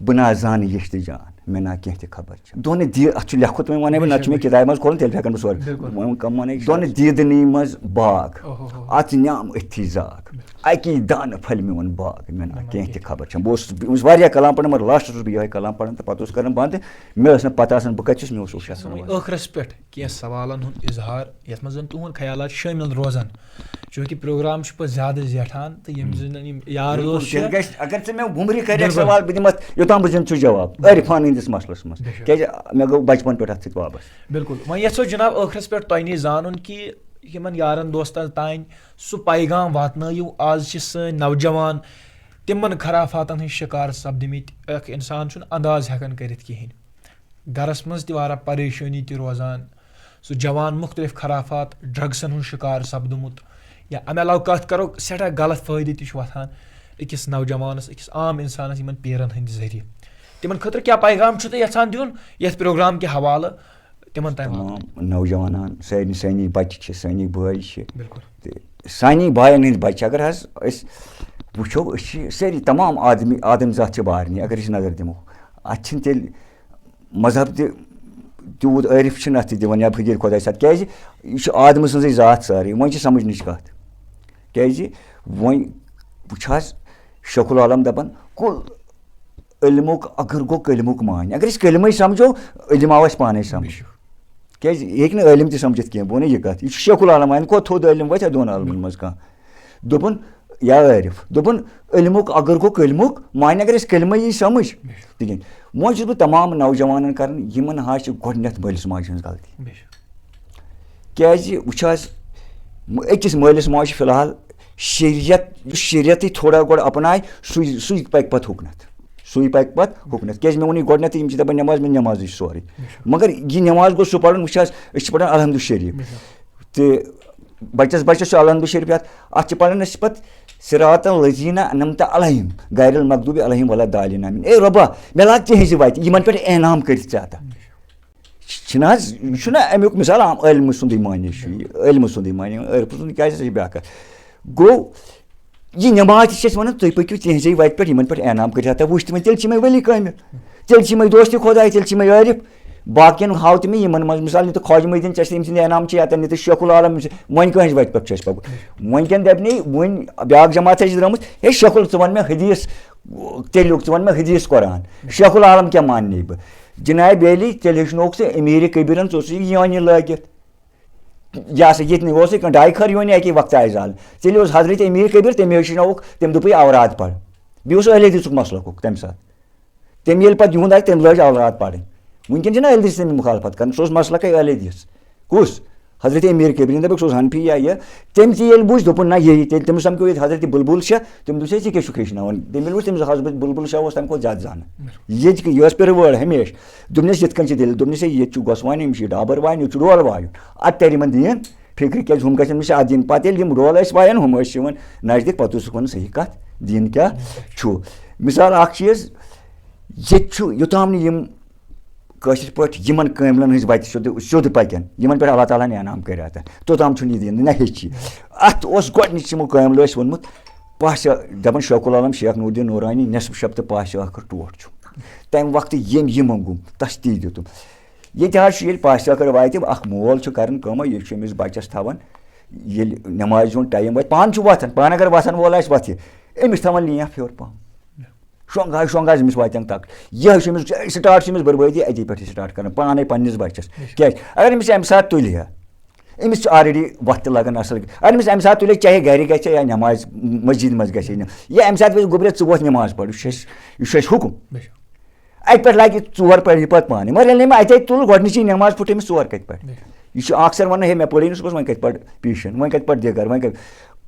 بہٕ نہ زانہٕ یِچھ تہِ جان، مےٚ نہ کینٛہہ تہِ خبر چھِ۔ دۄنہٕ دی-، اَتھ چھُ لیٚکھُتھ وۄنۍ وَنَے بہٕ، نَتہٕ چھُ مےٚ کِتابہِ منٛز کھولُن، تیٚلہِ ہٮ۪کَن بہٕ سورُے۔ بِلکُل۔ وۄنۍ کَم وَنَے، دۄنہٕ دیٖدنی منٛز باغ، اوہو۔ اَژٕ نیام أتھی زاگ، اَکی دانہٕ پھلہِ میون باغ، مےٚ نہ کینٛہہ تہِ خبر چھَم۔ بہٕ اوسُس، بہٕ اوسُس واریاہ کلام پَران، مگر لاسٹَس اوسُس بہٕ یِہوٚے کلام پَران تہٕ پَتہٕ اوس کَران بنٛد، مےٚ ٲس نہٕ پَتہ آسان بہٕ کَتہِ چھُس، مےٚ اوس اوشاس وَنان۔ ٲخرَس پٮ۪ٹھ کینٛہہ سوالَن ہُنٛد اظہار، یَتھ منٛز زَن تُہُنٛد خیالات شٲمِل روزَن، چوٗنٛکہِ پروگرام چھُ پَتہٕ زیادٕ زیٹھان تہٕ یِم زَن یِم یار بِلکُل، دوس چھِ۔ تیٚلہِ گژھِ، اگر ژٕ مےٚ وُمرِ کَرٮ۪کھ بِلکُل۔ سوال، بہٕ دِمہٕ اَتھ یوٚتام بہٕ زِندٕ چھُس جواب عرفان ہٕنٛدِس مسلَس منٛز، بِلکُل۔ کیٛازِ مےٚ گوٚو بَچپَن پٮ۪ٹھ اَتھ سۭتۍ وابستہٕ۔ بِلکُل، وۄنۍ یَژھو جِناب ٲخرَس پٮ۪ٹھ تۄہہِ نِش زانُن کہِ یِمَن یارَن دوستَن تام سُہ پیغام واتنٲیِو، آز چھِ سٲنۍ نوجوان تِمَن خرافاتَن ہٕنٛدۍ شِکار سَپدٕمٕتۍ، اَکھ اِنسان چھُنہٕ انداز ہٮ۪کان کٔرِتھ کِہیٖنۍ۔ گَرَس منٛز تہِ واریاہ پریشٲنی تہِ روزان، سُہ جوان مُختلِف خرافات، ڈرٛگسَن ہُنٛد شِکار سَپدُمُت، یا اَمہِ علاوٕ کَتھ کَرو، سٮ۪ٹھاہ غلط فٲیدٕ تہِ چھُ وۄتھان أکِس نوجوانَس، أکِس عام اِنسانَس یِمَن پیٖرَن ہٕنٛدِ ذٔریعہٕ۔ تِمَن خٲطرٕ کیٛاہ پیغام چھُ تُہۍ یَژھان دیُن یَتھ پروگرام کہِ حوالہٕ؟ تِمَن تام واتناوُن۔ تمام نوجوانان، سٲنۍ، سٲنی بَچہِ چھِ، سٲنی بٲے چھِ۔ بِلکُل۔ تہٕ سانی بایَن ہٕنٛدۍ بَچہِ، اگر حظ أسۍ وٕچھو، أسۍ چھِ سٲری تمام آدمی، آدم ذات چھِ بارنی، اگر أسۍ نظر دِمو، اَتھ چھِنہٕ تیٚلہِ مذہب تہِ تیوٗت عٲرِف چھِنہٕ اَتھ تہِ دِوان یا فقیٖر خۄداے ساتھ، کیٛازِ یہِ چھُ آدمہٕ سٕنٛزٕے ذات سٲرٕے، وۄنۍ چھِ سَمٕجھنٕچ کَتھ۔ کیٛازِ وۄنۍ وٕچھ حظ، شیخ العالم دَپان، کُل علمُک اگر گوٚو کلمُک معنی۔ اگر أسۍ کلمٕے سمجھو، علم آو اَسہِ پانے سمجھ۔ بے شک۔ کیٛازِ یہِ ہیٚکہِ نہٕ عٲلِم تہِ سمجھِتھ کینٛہہ، بہٕ وَنہٕ یہِ کَتھ۔ یہِ چھُ شیخ العالم، اَمہِ کھۄتہٕ تھوٚد عٲلِم وَتھِ ہا دۄن عالمَن منٛز کانٛہہ؟ دوٚپُن، یا عٲرِف، دوٚپُن، علمُک اگر گوٚو کلمُک معنی، اگر أسۍ کلمَے یی سمجھ۔ بے شک۔ تِکیٛازِ وۄنۍ چھُس بہٕ تمام نوجوانَن کران، یِمَن حظ چھِ گۄڈٕنٮ۪تھ مٲلِس ماجہِ ہٕنٛز غلطی۔ بے شک۔ کیٛازِ وٕچھ حظ، م-، أکِس مٲلِس ماجہِ چھِ فی الحال شریعت، یُس شریعتٕے تھوڑا گۄڈٕ اپنایہِ، سُے، سُے پَکہِ پَتہٕ ہُکنَتھ۔ سُے پَکہِ پَتہٕ ہُکنَتھ۔ کیٛازِ مےٚ ووٚن یہِ گۄڈٕنٮ۪تھٕے، یِم چھِ دَپان نٮ۪ماز، مےٚ نٮ۪مازٕے چھِ سورُے۔ مگر یہِ نٮ۪ماز گوٚو سُہ پَرُن، وٕچھ حظ، أسۍ چھِ پَران الحمد شریٖف۔ تہٕ بَچَس، بَچَس چھُ الحمد شریٖف یَتھ، اَتھ چھِ پَران أسۍ پَتہٕ صراط الذین انعمت علیہم غیر المغضوب علیہم ولا الضالین آمین۔ اے رۄبا، مےٚ لاگ تِہِنٛزِ وَتہِ، یِمَن پٮ۪ٹھ انعام کٔرِتھ ژےٚ عطا۔ چھِنہٕ حظ، یہِ چھُنہ اَمیُک مثال عام علمہٕ سُنٛدٕے معنی چھُ یہِ، علمہٕ سُنٛدٕے معنی، عرفہٕ سُنٛد کیٛازِ چھِ بیٛاکھ اَکھ؟ گوٚو، یہِ نٮ۪ماز تہِ چھِ أسۍ وَنان، تُہۍ پٔکِو تِہِنٛزے وَتہِ پٮ۪ٹھ، یِمَن پٮ۪ٹھ انعام کٔرِتھ ہَتا وٕچھ تِمَن، تیٚلہِ چھِ یِمَے ؤلی کٲمِل، تیٚلہِ چھِ یِمَے دوستِ خۄداے، تیٚلہِ چھِ یِمَے عٲرِف۔ باقیَن ہاو تہِ مےٚ یِمَن منٛز، مِثال، نِتہٕ خواجہ محی الدیٖن چشتی، أمۍ سٕنٛدۍ انعام چھِ، یا تہٕ نِتہٕ شیخ العالم، أمۍ سٕنٛدۍ، وۄنۍ کٲنٛسہِ وَتہِ پٮ۪ٹھ چھِ أسۍ پَکُن؟ وۄنۍ کٮ۪ن دَپہِ نہٕ، وۄنۍ بیٛاکھ جماعت چھِ درٛٲمٕژ، ہے شیخ ال-، ژٕ وَن مےٚ حدیث، تیٚلیُک ژٕ وَن مےٚ حدیث قرآن، شیخ العالم کیٛاہ ماننہِ بہٕ؟ جناب علی، تیٚلہِ ہیٚچھنوکھ ژٕ أمیٖرِ کبیٖرَن، ژٕ اوسُکھ یہِ یونہِ لٲگِتھ۔ یہِ ہسا ییٚتہِ نہٕ اوسُے کانٛہہ، ڈاے خٲر یونہِ اَکی وقتہٕ آیہِ زالنہٕ۔ تیٚلہِ اوس حضرت امیر کبیر، تٔمۍ ہیٚچھنٲوُکھ، تٔمۍ دوٚپُے اوراد پَر۔ بیٚیہِ اوس اہل حدیثُک مسلکُک تَمہِ ساتہٕ۔ تٔمۍ ییٚلہِ پَتہٕ یِہُنٛد آیہِ، تٔمۍ لٲج اوراد پَرٕنۍ۔ وٕنکٮ۪ن چھِنہٕ اہل حدیث تٔمِس مُخالفت کَران، سُہ اوس مسلکٕے اہل حدیث۔ کُس؟ حضرت امیر کبیر، دَپُکھ سُہ اوس حنفی یا یہِ۔ تٔمۍ تہِ ییٚلہِ بوٗز، دوٚپُن، نہ، یہِ، یہِ، تیٚلہِ تٔمِس سَمکھیو ییٚتہِ حضرت بلبل شاہ، تٔمۍ دوٚپُس، ہے، ژےٚ کیٛاہ چھُکھ ہیٚچھناوان؟ تٔمۍ ییٚلہِ وٕچھ، تٔمِس اوس حضرت بلبل شاہ اوس تَمہِ کھۄتہٕ زیادٕ زانان۔ ییٚتہِ کہِ-، یہِ ٲس پِرٕ وٲر ہمیشہِ۔ دوٚپنَس، یِتھ کٔنۍ چھِ دٔلیٖل۔ دوٚپنَس، ہے، ییٚتہِ چھُ گۄسوانی، یِم چھِ ڈابر وایَن، ییٚتہِ چھُ ڈول وایُن۔ اَتھ تَرِ یِمَن دیٖن فِکرِ، کیٛازِ ہُم گژھن أمِس اَتھ دیٖن۔ پَتہٕ ییٚلہِ یِم ڈول ٲسۍ وایان، ہُم ٲسۍ یِوان نزدیٖک، پَتہٕ اوسُکھ وَنان، صحیح کَتھ، دیٖن کیٛاہ چھُ؟ مِثال اَکھ چیٖز، ییٚتہِ چھُ، یوٚتام نہٕ یِم کٲشِر پٲٹھۍ یِمَن کٲملَن ہٕنٛز وَتہِ سیوٚد، سیوٚد پَکن، یِمَن پٮ۪ٹھ اللہ تعالیٰ ہَن انعام کٔرۍ اَتھ، توٚتام چھُنہٕ یہِ دیٖن نہ ہیٚچھی۔ اَتھ اوس گۄڈٕنِچ یِمو کٲملو اَسہِ ووٚنمُت، پاشا، دَپان شیخ العالم شیخ نور الدین نورانی نصف شب تہٕ پاشا ٲخٕر ٹوٹھ چھُ۔ تَمہِ وقتہٕ ییٚمۍ یہِ موٚنگُم، تَس تی دیُتُم۔ ییٚتہِ حظ چھُ ییٚلہِ پاشا ٲخٕر واتہِ، اَکھ مول چھُ کَران کٲمہ، یہِ چھُ أمِس بَچَس تھاوان، ییٚلہِ نٮ۪مازِ ہُنٛد ٹایم واتہِ، پانہٕ چھُ وۄتھان، پانہٕ اگر وۄتھان وول آسہِ وۄتھِ، أمِس تھاوان لینٛجہِ ہیوٚر پَہَم۔ شۄنٛگ حظ، شۄنٛگ حظ، أمِس واتن تکلیف۔ یہِ حظ چھُ أمِس، start چھُ أمِس بربٲدی اَتی پٮ۪ٹھٕے start کران، پانے پننِس بچس۔ کیٛازِ؟ اگر أمِس اَمہِ ساتہٕ تُلہِ ہا، أمِس چھِ already وَتھ تہِ لگان اَصٕل۔ اگر أمِس اَمہِ ساتہٕ تُلہِ ہا، چاہے گرِ گژھِ ہا یا نمازِ مسجد منٛز گژھِ ہا، یا اَمہِ ساتہٕ وَنہِ گوٚبریا، ژٕ ووت نماز پَر، یہِ چھُ اَسہِ، یہِ چھُ اَسہِ حُکُم۔ بے شک۔ اَتہِ پٮ۪ٹھ لاگہِ ژور پَرِ پَتہٕ پانہٕ۔ مگر ییٚلہِ نہٕ أمۍ اَتے تُل، گۄڈٕنِچی نماز پھُٹ أمِس، ژور کَتہِ پَرِ؟ بے شک۔ یہِ چھُ اکثر وَنان، ہے، مےٚ پٔرٕے نہٕ صُبحس، وۄنۍ کَتہِ پَرٕ پیشن، وۄنۍ کَتہِ پَرٕ دِگر، وۄنۍ کَتہِ؟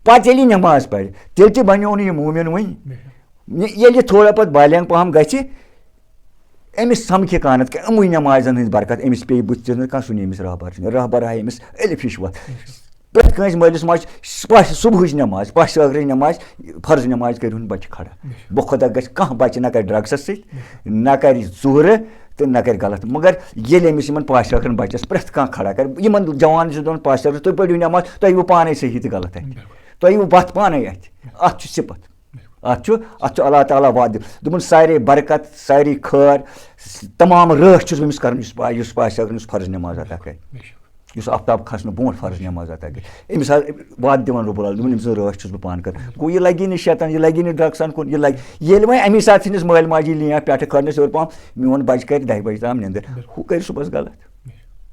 پَتہٕ ییٚلہِ یہِ نماز پَرِ، تیٚلہِ تہِ بَنیو نہٕ یہِ مومِن وۄنۍ۔ بے شک۔ یہِ-، ییٚلہِ یہِ تھوڑا پَتہٕ بالینگ پَہَم گژھِ، أمِس سَمکھِ کانٛہہ نَتہٕ کانٛہہ، یِموٕے نٮ۪مازَن ہٕنٛز برکت، أمِس پیٚیہِ بُتھِ تہِ نہٕ کانٛہہ، سُہ نِیہِ أمِس رہبر، رہبر ہاوِ أمِس ألِف ہِش وَتھ۔ پرٛٮ۪تھ کٲنٛسہِ مٲلِس ماجہِ چھِ پَش-، صُبحٕچ نٮ۪ماز، پَش ٲخرٕچ نٮ۪ماز، فرض نٮ۪ماز کٔرِہُن بَچہِ کھڑا۔ بے شک۔ بہٕ خۄدا گژھِ کانٛہہ بَچہِ نہ کَرِ ڈرٛگسَس سۭتۍ، بے شک۔ نہ کَرِ ژوٗرٕ تہٕ نہ کَرِ غلط۔ مگر ییٚلہِ أمِس یِمَن پَش ٲخرَن بَچَس پرٛٮ۪تھ کانٛہہ کھڑا کَرِ، یِمَن جوان چھِ دَپان پَش ٲخرَس، تُہۍ پٔرِو نٮ۪ماز، تۄہہِ یِیِو پانَے صحیح تہٕ غلط اَتھِ۔ بِلکُل۔ تۄہہِ یِیِو وَتھ پانَے اَتھِ۔ اَتھ چھُ صِفت۔ اَتھ چھُ اَتھ چھُ اللہ تعالیٰ وعدٕ دیُت، دوٚپُن، سارے برکت، سارے خٲر، تمام رٲچھ چھُس بہٕ أمِس کران، یُس پا یُس پاسہِ اگر أمِس فرض نٮ۪ماز ادا کرِ، بے شک۔ یُس آفتاب کھسنہٕ برونٛٹھ فرض نٮ۪ماز ادا کرِ، أمِس حظ وعدٕ دِوان رۄب العالمین، دوٚپُن، أمۍ سٕنٛز رٲچھ چھُس بہٕ پانہٕ کران۔ گوٚو، یہِ لگی نہٕ شیطان، یہِ لگی نہٕ ڈرگسن کُن، یہِ لگہِ ییٚلہِ وۄنۍ اَمی ساتہٕ ژھٕنِس مٲلۍ ماجہِ یہِ لینٛف پٮ۪ٹھٕ کھٲرنَس ہیوٚر پہم، میون بچہِ کرِ دَہہِ بجہِ تام نِندٕر، ہُہ کرِ صُبحس غلط۔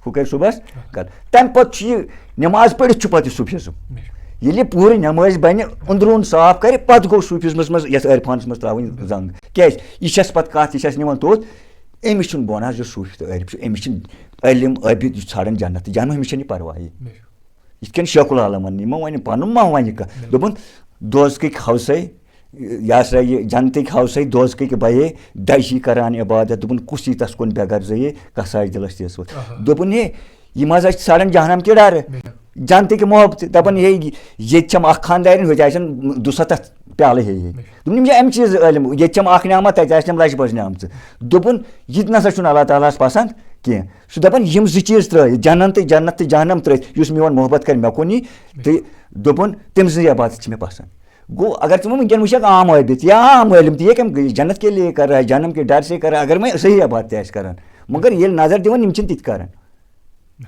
ہُہ کرِ صُبحس غلط۔ تَمہِ پتہٕ چھُ یہِ نٮ۪ماز پٔرِتھ چھُ پتہٕ یہِ صوٗفیزم۔ ییٚلہِ یہِ پوٗرٕ نٮ۪مٲزۍ بنہِ، أنٛدروٗن صاف کرِ، پتہٕ گوٚو صوٗفیزمس منٛز، یتھ عرفانس منٛز ترٛاوٕنۍ زنٛگ۔ کیازِ؟ یہِ چھس پتہٕ کتھ، یہِ چھس نِوان توٚت۔ أمِس چھُنہٕ بۄن حظ یُس صوٗفی تہٕ عٲرِف چھُ، أمِس چھِنہٕ علم عٲبِد یُس ژھانڈان جنت تہٕ جہنم، أمِس چھَنہٕ یہِ پرواہٕے۔ یِتھ کٔنۍ شیخ العالمن یِمو وَنہِ پنُن ما وَنہِ کانٛہہ۔ دوٚپُن، دوزکٕکۍ ہوسے، یہِ ہسا یہِ جنتٕکۍ ہوسے، دوزکٕکۍ بَیے، دَجی کران عبادت۔ دوٚپُن، کُس یی تس کُن بے غرضے، کس آسہِ دِلس تیز ووت۔ دوٚپُن، ہے، یِم ہسا چھِ ژھانڈان جہنم کہِ ڈرٕ، جنتٕکۍ محبتہٕ۔ دَپان، ہے، ییٚتہِ چھَم اکھ خانٛدارِنۍ، ہُتہِ آسن دُسَتتھ پیالہٕ ہے ہے۔ دوٚپُن، یِم چھِ اَمہِ چیٖز عٲلِم، ییٚتہِ چھَم اکھ نعمت، تَتہِ آسہِ تِم لَچھ بَجہِ نعمژٕ۔ دوٚپُن، یہِ تہِ نسا چھُنہٕ اللہ تعالیٰ ہَس پسنٛد کینٛہہ۔ سُہ دَپان، یِم زٕ چیٖز ترٛٲیِتھ، جنت تہٕ جنت تہٕ جہنم ترٛٲیِتھ، یُس میون محبت کرِ مےٚ کُن یی، تہٕ دوٚپُن، تٔمۍ سٕنٛز عبادت چھِ مےٚ پسنٛد۔ گوٚو، اگر ژٕ وۄنۍ وٕنکیٚن وٕچھکھ عام عٲبِد یا عام عٲلِم تہِ، یہِ کَمہِ جنت کے لیے کر رہا ہے، جہنم کے ڈر سے کر رہا ہے، اگر وۄنۍ صحیح عبادت تہِ آسہِ کران، مگر ییٚلہِ نظر دِوان، یِم چھِنہٕ تِتہِ کران۔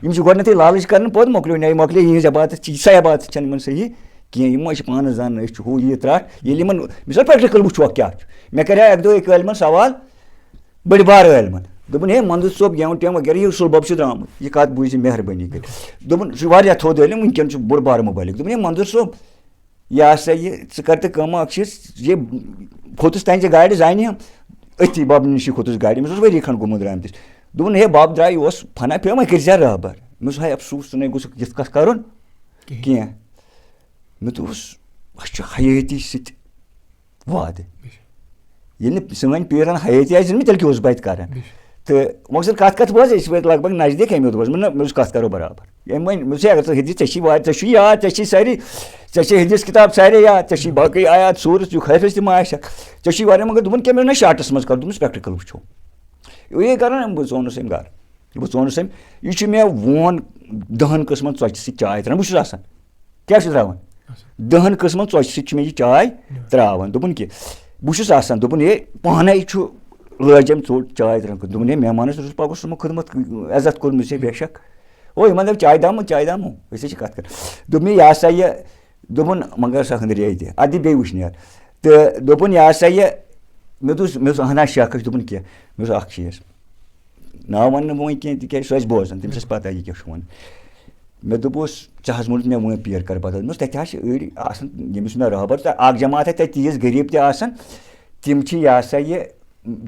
یِم چھِ گۄڈٕنیتھٕے لالٕچ کران، پوٚت مۄکلیو، نَے مۄکلے، یِہِنٛز عبادت چھِ، سۄ عبادت چھَنہٕ یِمن صحیح کینٛہہ۔ یِم ما چھِ پانَس زانان، أسۍ چھِ ہُہ یہِ ترٛٹھ۔ ییٚلہِ یِمن، مثال، پریکٹیکل وٕچھوکھ کیٛاہ چھُ۔ مےٚ کَرے اَکہِ دۄہ أکۍ عٲلمَن سوال، بٔڑۍ بارٕ عٲلمَن۔ دوٚپُن، ہے، منظور صٲب، گٮ۪وُن ٹٮ۪م وغیرہ، یہِ اصوٗل بب چھُ درٛامُت، یہِ کَتھ بوٗزِ مہربٲنی کٔرِتھ۔ دوٚپُن، سُہ چھُ واریاہ تھوٚد عٲلِم، وٕنکیٚن چھُ بوٚڑ بارٕ مُبلِغ۔ دوٚپُن، ہے، منظور صٲب، یہِ ہسا یہِ، ژٕ کر تہٕ کٲم اکھ چیٖز، یہِ کھوٚتُس تَنہِ ژےٚ گاڑِ زانہِ ہم، أتھی بَبہٕ نِشی کھوٚتُس گاڑِ، أمِس اوس ؤری کھنٛڈ گوٚمُت درٛامتِس۔ دوٚپُن، ہے بَب درٛاے، یہِ اوس فنا پھیوٗر، وۄنۍ کٔرۍ زِ رہبر۔ مےٚ دوٚپُس، ہے افسوٗس، ژٕ نے گوٚژھُکھ یِتھ کَتھ کَرُن کینٛہہ۔ کینٛہہ۔ مےٚ دوٚپُس، اَسہِ چھُ حیٲتی سۭتۍ وعدٕ۔ ییٚلہِ نہٕ سٲنۍ پیٖرن حیٲتی آسہِ دِژمٕژ، تیٚلہِ کیٛاہ اوس بہٕ اَتہِ کران؟ تہٕ مۄخصر کَتھ کَتھ بوز، أسۍ وٲتۍ لگ بگ نزدیٖک، أمۍ دوٚپُس، مےٚ نہ، مےٚ اوس کَتھ کَرو برابر۔ أمۍ وۄنۍ، مےٚ دوٚپُس، ہے، اگر ژٕ حدیث، ژےٚ چھی وارِ-، ژےٚ چھُے یاد، ژےٚ چھی سٲری، ژےٚ چھے حدیث کِتاب سارے یاد، ژےٚ چھی باقٕے آیات سورس، یُک حٲفظ تہِ ما آسٮ۪کھ، ژےٚ چھُے واریاہ، مگر دوٚپُن، کیٛاہ مےٚ ووٚن نہ شاٹس منٛز کَر، دوٚپمَس، پریکٹیکل وٕچھو۔ یہِ کران أمۍ، بہٕ ژونُس أمۍ گرٕ، بہٕ ژونُس أمۍ، یہِ چھُ مےٚ وون دَہن قٕسمن ژۄچہِ سۭتۍ چاے ترٛاوان، بہٕ چھُس آسان، کیٛاہ چھُ ترٛاوان؟ دَہن قٕسمن ژۄچہِ سۭتۍ چھُ مےٚ یہِ چاے ترٛاوان۔ دوٚپُن، کہِ بہٕ چھُس آسان، دوٚپُن، ہے، پانے چھُ لٲج أمۍ ژوٚٹ چاے ترٛاوان۔ دوٚپُن، ہے، مہمانس اوسُس پَکُن، سُہ مُخدمت عزت کوٚر مےٚ ژےٚ، بے شک۔ او، یِمن دَپہِ، چاے دامو، چاے دامو، أسۍ حظ چھِ کَتھ کَران۔ دوٚپ مےٚ، یہِ ہسا یہِ، دوٚپُن، مگر سۄ ہٕنٛدرے تہِ، اَدٕ دِ بیٚیہِ وٕشنیر۔ تہٕ دوٚپُن، یہِ ہسا یہِ، مےٚ دوٚپُس، مےٚ دوٚپُس، اہن حظ شیخ، دوٚپُن، کینٛہہ، مےٚ دوٚپُس، اَکھ چیٖز، ناو وَنہٕ نہٕ بہٕ وۄنۍ کینٛہہ، تِکیٛازِ سُہ آسہِ بوزان، تٔمِس آسہِ پَتہ یہِ کیٛاہ چھُ وَنان۔ مےٚ دوٚپُس، ژےٚ حظ ووٚنُتھ مےٚ وۄنۍ پیر کَر بدل۔ مےٚ دوٚپُس، تَتہِ حظ چھِ أڑۍ آسان، ییٚمِس مےٚ رہبر، تہٕ اَکھ جماعت آسہِ تَتہِ تیٖژ غریٖب تہِ آسان، تِم چھِ یہِ ہسا یہِ،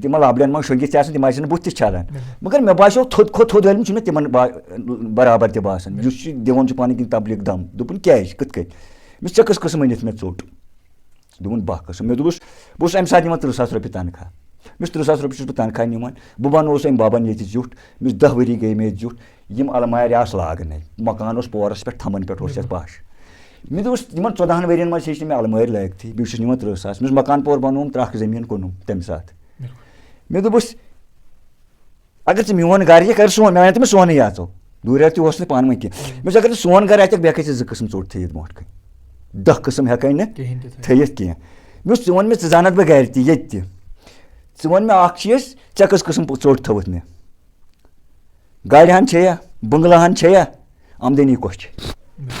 تِمن لبڑٮ۪ن منٛز شۄنٛگِتھ تہِ آسان، تِم آسن بُتھ تہِ چھلان۔ مگر مےٚ باسیو، تھوٚد کھۄتہٕ تھوٚد عٲلِم چھُنہٕ مےٚ تِمن با-، برابر تہِ باسان، یُس یہِ دِوان چھُ پنٕنۍ کِنۍ تبلیغ دم۔ دوٚپُن، کیٛازِ؟ کِتھ کٔنۍ؟ مےٚ دوٚپُس، ژےٚ کٔژ قٕسم أنِتھ مےٚ ژوٚٹ؟ دوٚپُن، باہ قٕسم۔ مےٚ دوٚپُس، بہٕ اوسُس اَمہِ ساتہٕ نِوان تٕرٛہ ساس رۄپیہِ تنخواہ۔ مےٚ اوس تٕرٛہ ساس رۄپیہِ چھُس بہٕ تنخواہ نِوان۔ بہٕ بنووُس أمۍ ببن ییٚتہِ زیُٹھ۔ مےٚ اوس دَہ ؤری گٔے مےٚ ییٚتہِ زیُٹھ۔ یِم المارِ آسہٕ لاگنَے۔ مکان اوس پورَس پٮ۪ٹھ، تھَمَن پٮ۪ٹھ اوس یَتھ پَش۔ مےٚ دوٚپُس، یِمَن ژۄدہَن ؤرِیَن منٛز ہیٚچھ نہٕ مےٚ المٲرۍ لٲگتھٕے، بیٚیہِ چھُس نِوان تٕرٛہ ساس۔ مےٚ اوس مکان پور بنوومُت، ترٛکھ زٔمیٖن کٕنُم تَمہِ ساتہٕ۔ مےٚ دوٚپُس، اگر ژٕ میون گرٕ یہِ کر سون، مےٚ وَنیو تٔمِس سونٕے اژو۔ دوٗریر تہِ اوس نہٕ پانہٕ ؤنۍ کینٛہہ۔ مےٚ دوٚپُس، اگر ژٕ سون گرٕ اَژکھ، بہٕ ہٮ۪کَے ژےٚ زٕ قٕسٕم ژوٚٹ تھٲیِتھ برونٛٹھ کَنہِ۔ دَہ قٕسٕم ہٮ۪کَے نہٕ کِہیٖنۍ تہِ تھٲیِتھ۔ تھٲیِتھ کینٛہہ۔ مےٚ دوٚپُس، ژٕ وَن مےٚ، ژٕ زانَتھ بہٕ گرِ تہِ، ییٚتہِ تہِ۔ ژٕ وَن مےٚ اَکھ چیٖز، ژےٚ کٔژ قٕسٕم ژوٚٹ تھٲوٕتھ مےٚ؟ گاڑِ ہَن چھےٚ یا، بٔنٛگلہٕ ہَن چھےٚ یا، آمدنی کۄس چھِ؟ مےٚ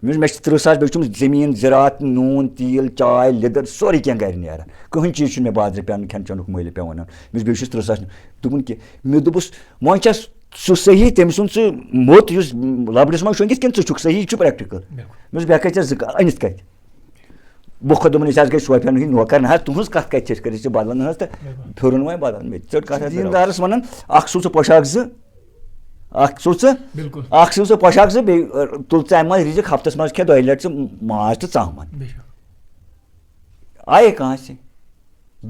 ووٚنُس، مےٚ چھِ تٕرٛہ ساس، بیٚیہِ چھُم زٔمیٖن، زِراعت، نوٗن، تیٖل، چاے، لیٚدٕر، سورُے کینٛہہ گَرِ نیران۔ کٕہٕنۍ چیٖز چھُنہٕ مےٚ بازرٕ پٮ۪وان، کھٮ۪ن چٮ۪نُک مٔلۍ پٮ۪وان اَنُن۔ مےٚ دوٚپُس، بیٚیہِ چھُس تٕرٛہ ساس۔ دوٚپُن کہِ، مےٚ دوٚپُس، وۄنۍ چھَس سُہ صحیح، تٔمۍ سُنٛد سُہ موٚت یُس لَبڑِس منٛز شۄنٛگِتھ، کِنہٕ ژٕ چھُکھ صحیح؟ یہِ چھُ پرٛٮ۪کٹِکَل۔ مےٚ دوٚپُس، بہٕ ہٮ۪کَے ژےٚ زٕ ک-، أنِتھ کَتہِ؟ بہٕ کھوٚت، دوٚپُن، أسۍ حظ گٔے صوفیَن ہٕنٛدۍ نوکر، نہ حظ، تُہٕنٛز کَتھ کَتہِ چھِ أسۍ کٔرِتھ، ژےٚ بدلَن ہٕنٛز تہٕ پھیُرُن وۄنۍ بدل۔ مےٚ تہِ ژٔٹ کَتھ حظ۔ دیٖندارَس وَنان، اَکھ سُہ ژٕ پۄشاک زٕ، اَکھ سُہ ژٕ، بِلکُل۔ اَکھ سُہ ژٕ پۄشاک زٕ، بیٚیہِ، ٲ، تُل ژٕ اَمہِ منٛز رِزِق، ہفتَس منٛز کھےٚ دۄیہِ لَٹہِ ژٕ ماز تہٕ ژامَن۔ بے شک۔ آیے کانٛہہ سۭتۍ؟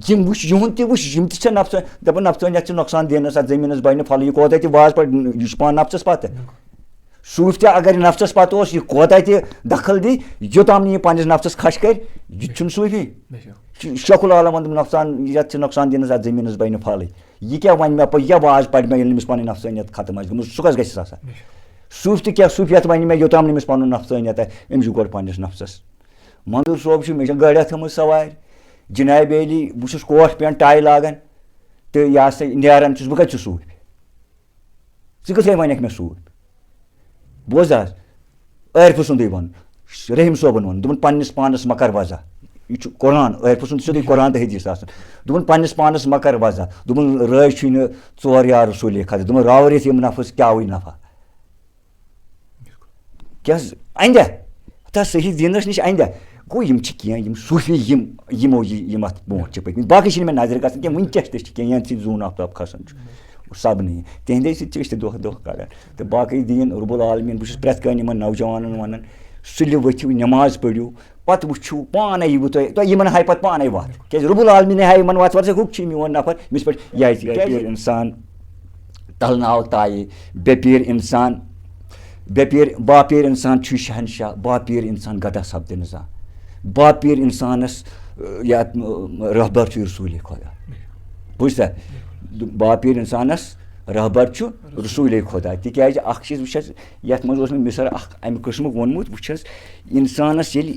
یِم وٕچھ، یِہُنٛد تہِ وٕچھ، یِم تہِ چھِ نفسٲ-، دَپان، نفسٲنیت چھِ نۄقصان دِنَس، اَتھ زٔمیٖنَس بَنہِ نہٕ پھَلہٕ، یہِ کوتاہ تہِ واز پَتہٕ، یہِ چھُ پانہٕ نفسَس پَتہٕ۔ صوٗفۍ تہِ اگر نفسَس پَتہٕ اوس، یہِ کوتاہ تہِ دخل دی، یوٚتام نہٕ یہِ پنٛنِس نفسَس خۄش کَرِ، یہِ تہِ چھُنہٕ صوٗفی۔ بے شک۔ شیخ العالمَن دوٚپ، نۄقصان، یَتھ چھِ نۄقصان دِنَس، اَتھ زٔمیٖنَس بَنہِ نہٕ پھَلٕے۔ یہِ کیٛاہ وَنہِ مےٚ پَتہٕ، یہِ کیٛاہ واز پَرِ مےٚ، ییٚلہِ نہٕ أمِس پَنٕنۍ نفسٲنیت ختم آسہِ گٔمٕژ، سُہ کَس گژھِ سَسا؟ بے شک۔ صوٗفۍ تہِ کیٛاہ، صوٗفیت وَنہِ مےٚ، یوٚتام نہٕ أمِس پَنُن نفسٲنیت آسہِ، أمِس چھُ گۄڈٕ پنٛنِس نفسَس۔ منظور صٲب چھُ، مےٚ چھےٚ گٲڑۍ ہَتھ تھٲومٕژ سوارِ، جناب علی، بہٕ چھُس کوٹ پینٹ ٹاے لاگان تہٕ یہِ ہسا نیران چھُس، بہٕ کَتہِ چھُس صوٗفی؟ ژٕ کِتھ کٔنۍ وَنَکھ مےٚ صوٗفی؟ بوز حظ، عٲرفہٕ سُنٛدُے وَن، رحیٖم صٲبُن وَن، دوٚپُن، "پنٛنِس پانَس مہ کَر وَزا۔" یہِ چھُ قرآن، عٲرفہٕ سُنٛد چھُ سیوٚدُے قرآن تہٕ حدیٖث آسان۔ دوٚپُن، "پنٛنِس پانَس مہ کَر وَزا۔" دوٚپُن، "رٲے چھُے نہٕ ژور یار رسوٗلے خۄدا۔" دوٚپُن، "راوریتھ یِم نفس کیٛاہ وٕے نفع؟" کیٛاہ حظ؟ اندہ؟ تہ صحیح دینس نِش اندہ۔ گوٚو، یِم چھِ کینٛہہ، یِم صوٗفی، یِم، یِمو یہِ، یِم اتھ برونٛٹھ چھِ پٔکمٕتۍ۔ باقٕے چھِنہٕ مےٚ نظرِ گژھان کینٛہہ، وٕنکیٚس تہِ چھِ کینٛہہ، ییٚمہِ سۭتۍ زوٗن آفتاب کھسان چھُ۔ سبنٕے۔ تِہنٛدے سۭتۍ چھِ أسۍ تہِ دۄہ دۄہ کڑان۔ تہٕ باقٕے دیٖن رب العالمین، بہٕ چھُس پرٛٮ۪تھ کانٛہہ یِمن نوجوانن ونان، سُلہِ ؤتھِو، نماز پٔرِو، پتہٕ وٕچھِو پانے، یہِ بہٕ تۄہہِ، تۄہہِ یِمن ہاوِ پتہٕ پانے وتھ۔ کیٛازِ رب العالمین ہاوِ یِمن وتھ، وتھ، ہُہ چھُ میون نفر، مےٚ چھِ پٮ۪ٹھ یہِ آسہِ۔ کیٛازِ ییٚلہِ انسان تلنہٕ آو تایہِ، بے پیر انسان، بے پیر، با پیر انسان چھُ شہنشاہ، با پیر انسان گدا سپدِ نہٕ زانٛہہ۔ با پیر انسانس، ٲ، یتھ، ٲ، رہبر چھُ رسول خدا۔ بوٗزتھا؟ با پیر انسانس رہبر چھُ رسول خدا۔ تِکیٛازِ اکھ چیٖز وٕچھ حظ، یتھ منٛز اوس مےٚ مِثال اکھ امہِ قٕسمُک ووٚنمُت، وٕچھ حظ، انسانس ییٚلہِ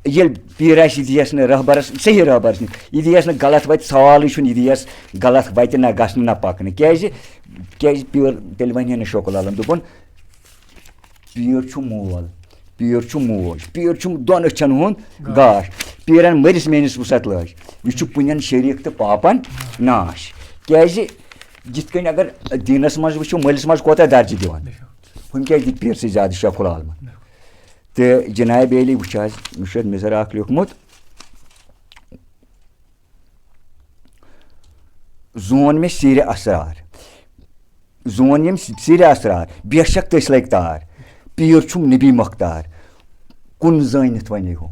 ییٚلہِ پیٖر آسہِ، یہِ دِیَس نہٕ رہبرس، صحیح رہبرس نِش، یہِ دِیَس نہٕ غلط وتہِ، سوالٕے چھُنہٕ، یہِ دِیَس غلط وتہِ نہ گژھنہٕ نہ پکنہٕ۔ کیٛازِ؟ کیٛازِ پیٖر تیٚلہِ وَنہِ ہے نہٕ شوکُل عالم، دوٚپُن، "پیٖر چھُ مول، پیٖر چھُ موج، پیٖر چھُ دۄن أچھن ہُنٛد گاش، پیٖرن مٔرِس میٲنِس وُسعت لٲج، یہِ چھُ پُنٮ۪ن شریٖک تہٕ پاپن ناش۔" کیٛازِ؟ یِتھ کٔنۍ اگر دیٖنس منٛز وٕچھو، مٲلِس ماجہِ کوتاہ درجہِ دِوان، ہُم کیٛازِ دِتۍ پیٖر سٕے زیادٕ شوکُل عالمن؟ تہٕ جناب علی، وٕچھ حظ، مےٚ چھُ اَتھ مِثال اکھ لیوٗکھمُت، زون مےٚ سیٖرِ اسرار، زون ییٚمۍ سیٖرِ اسرار، بے شک تٔسۍ لگۍ تار، پیٖر چھُم نبی مۄختار، کُن زٲنِتھ وَنے ہُہ۔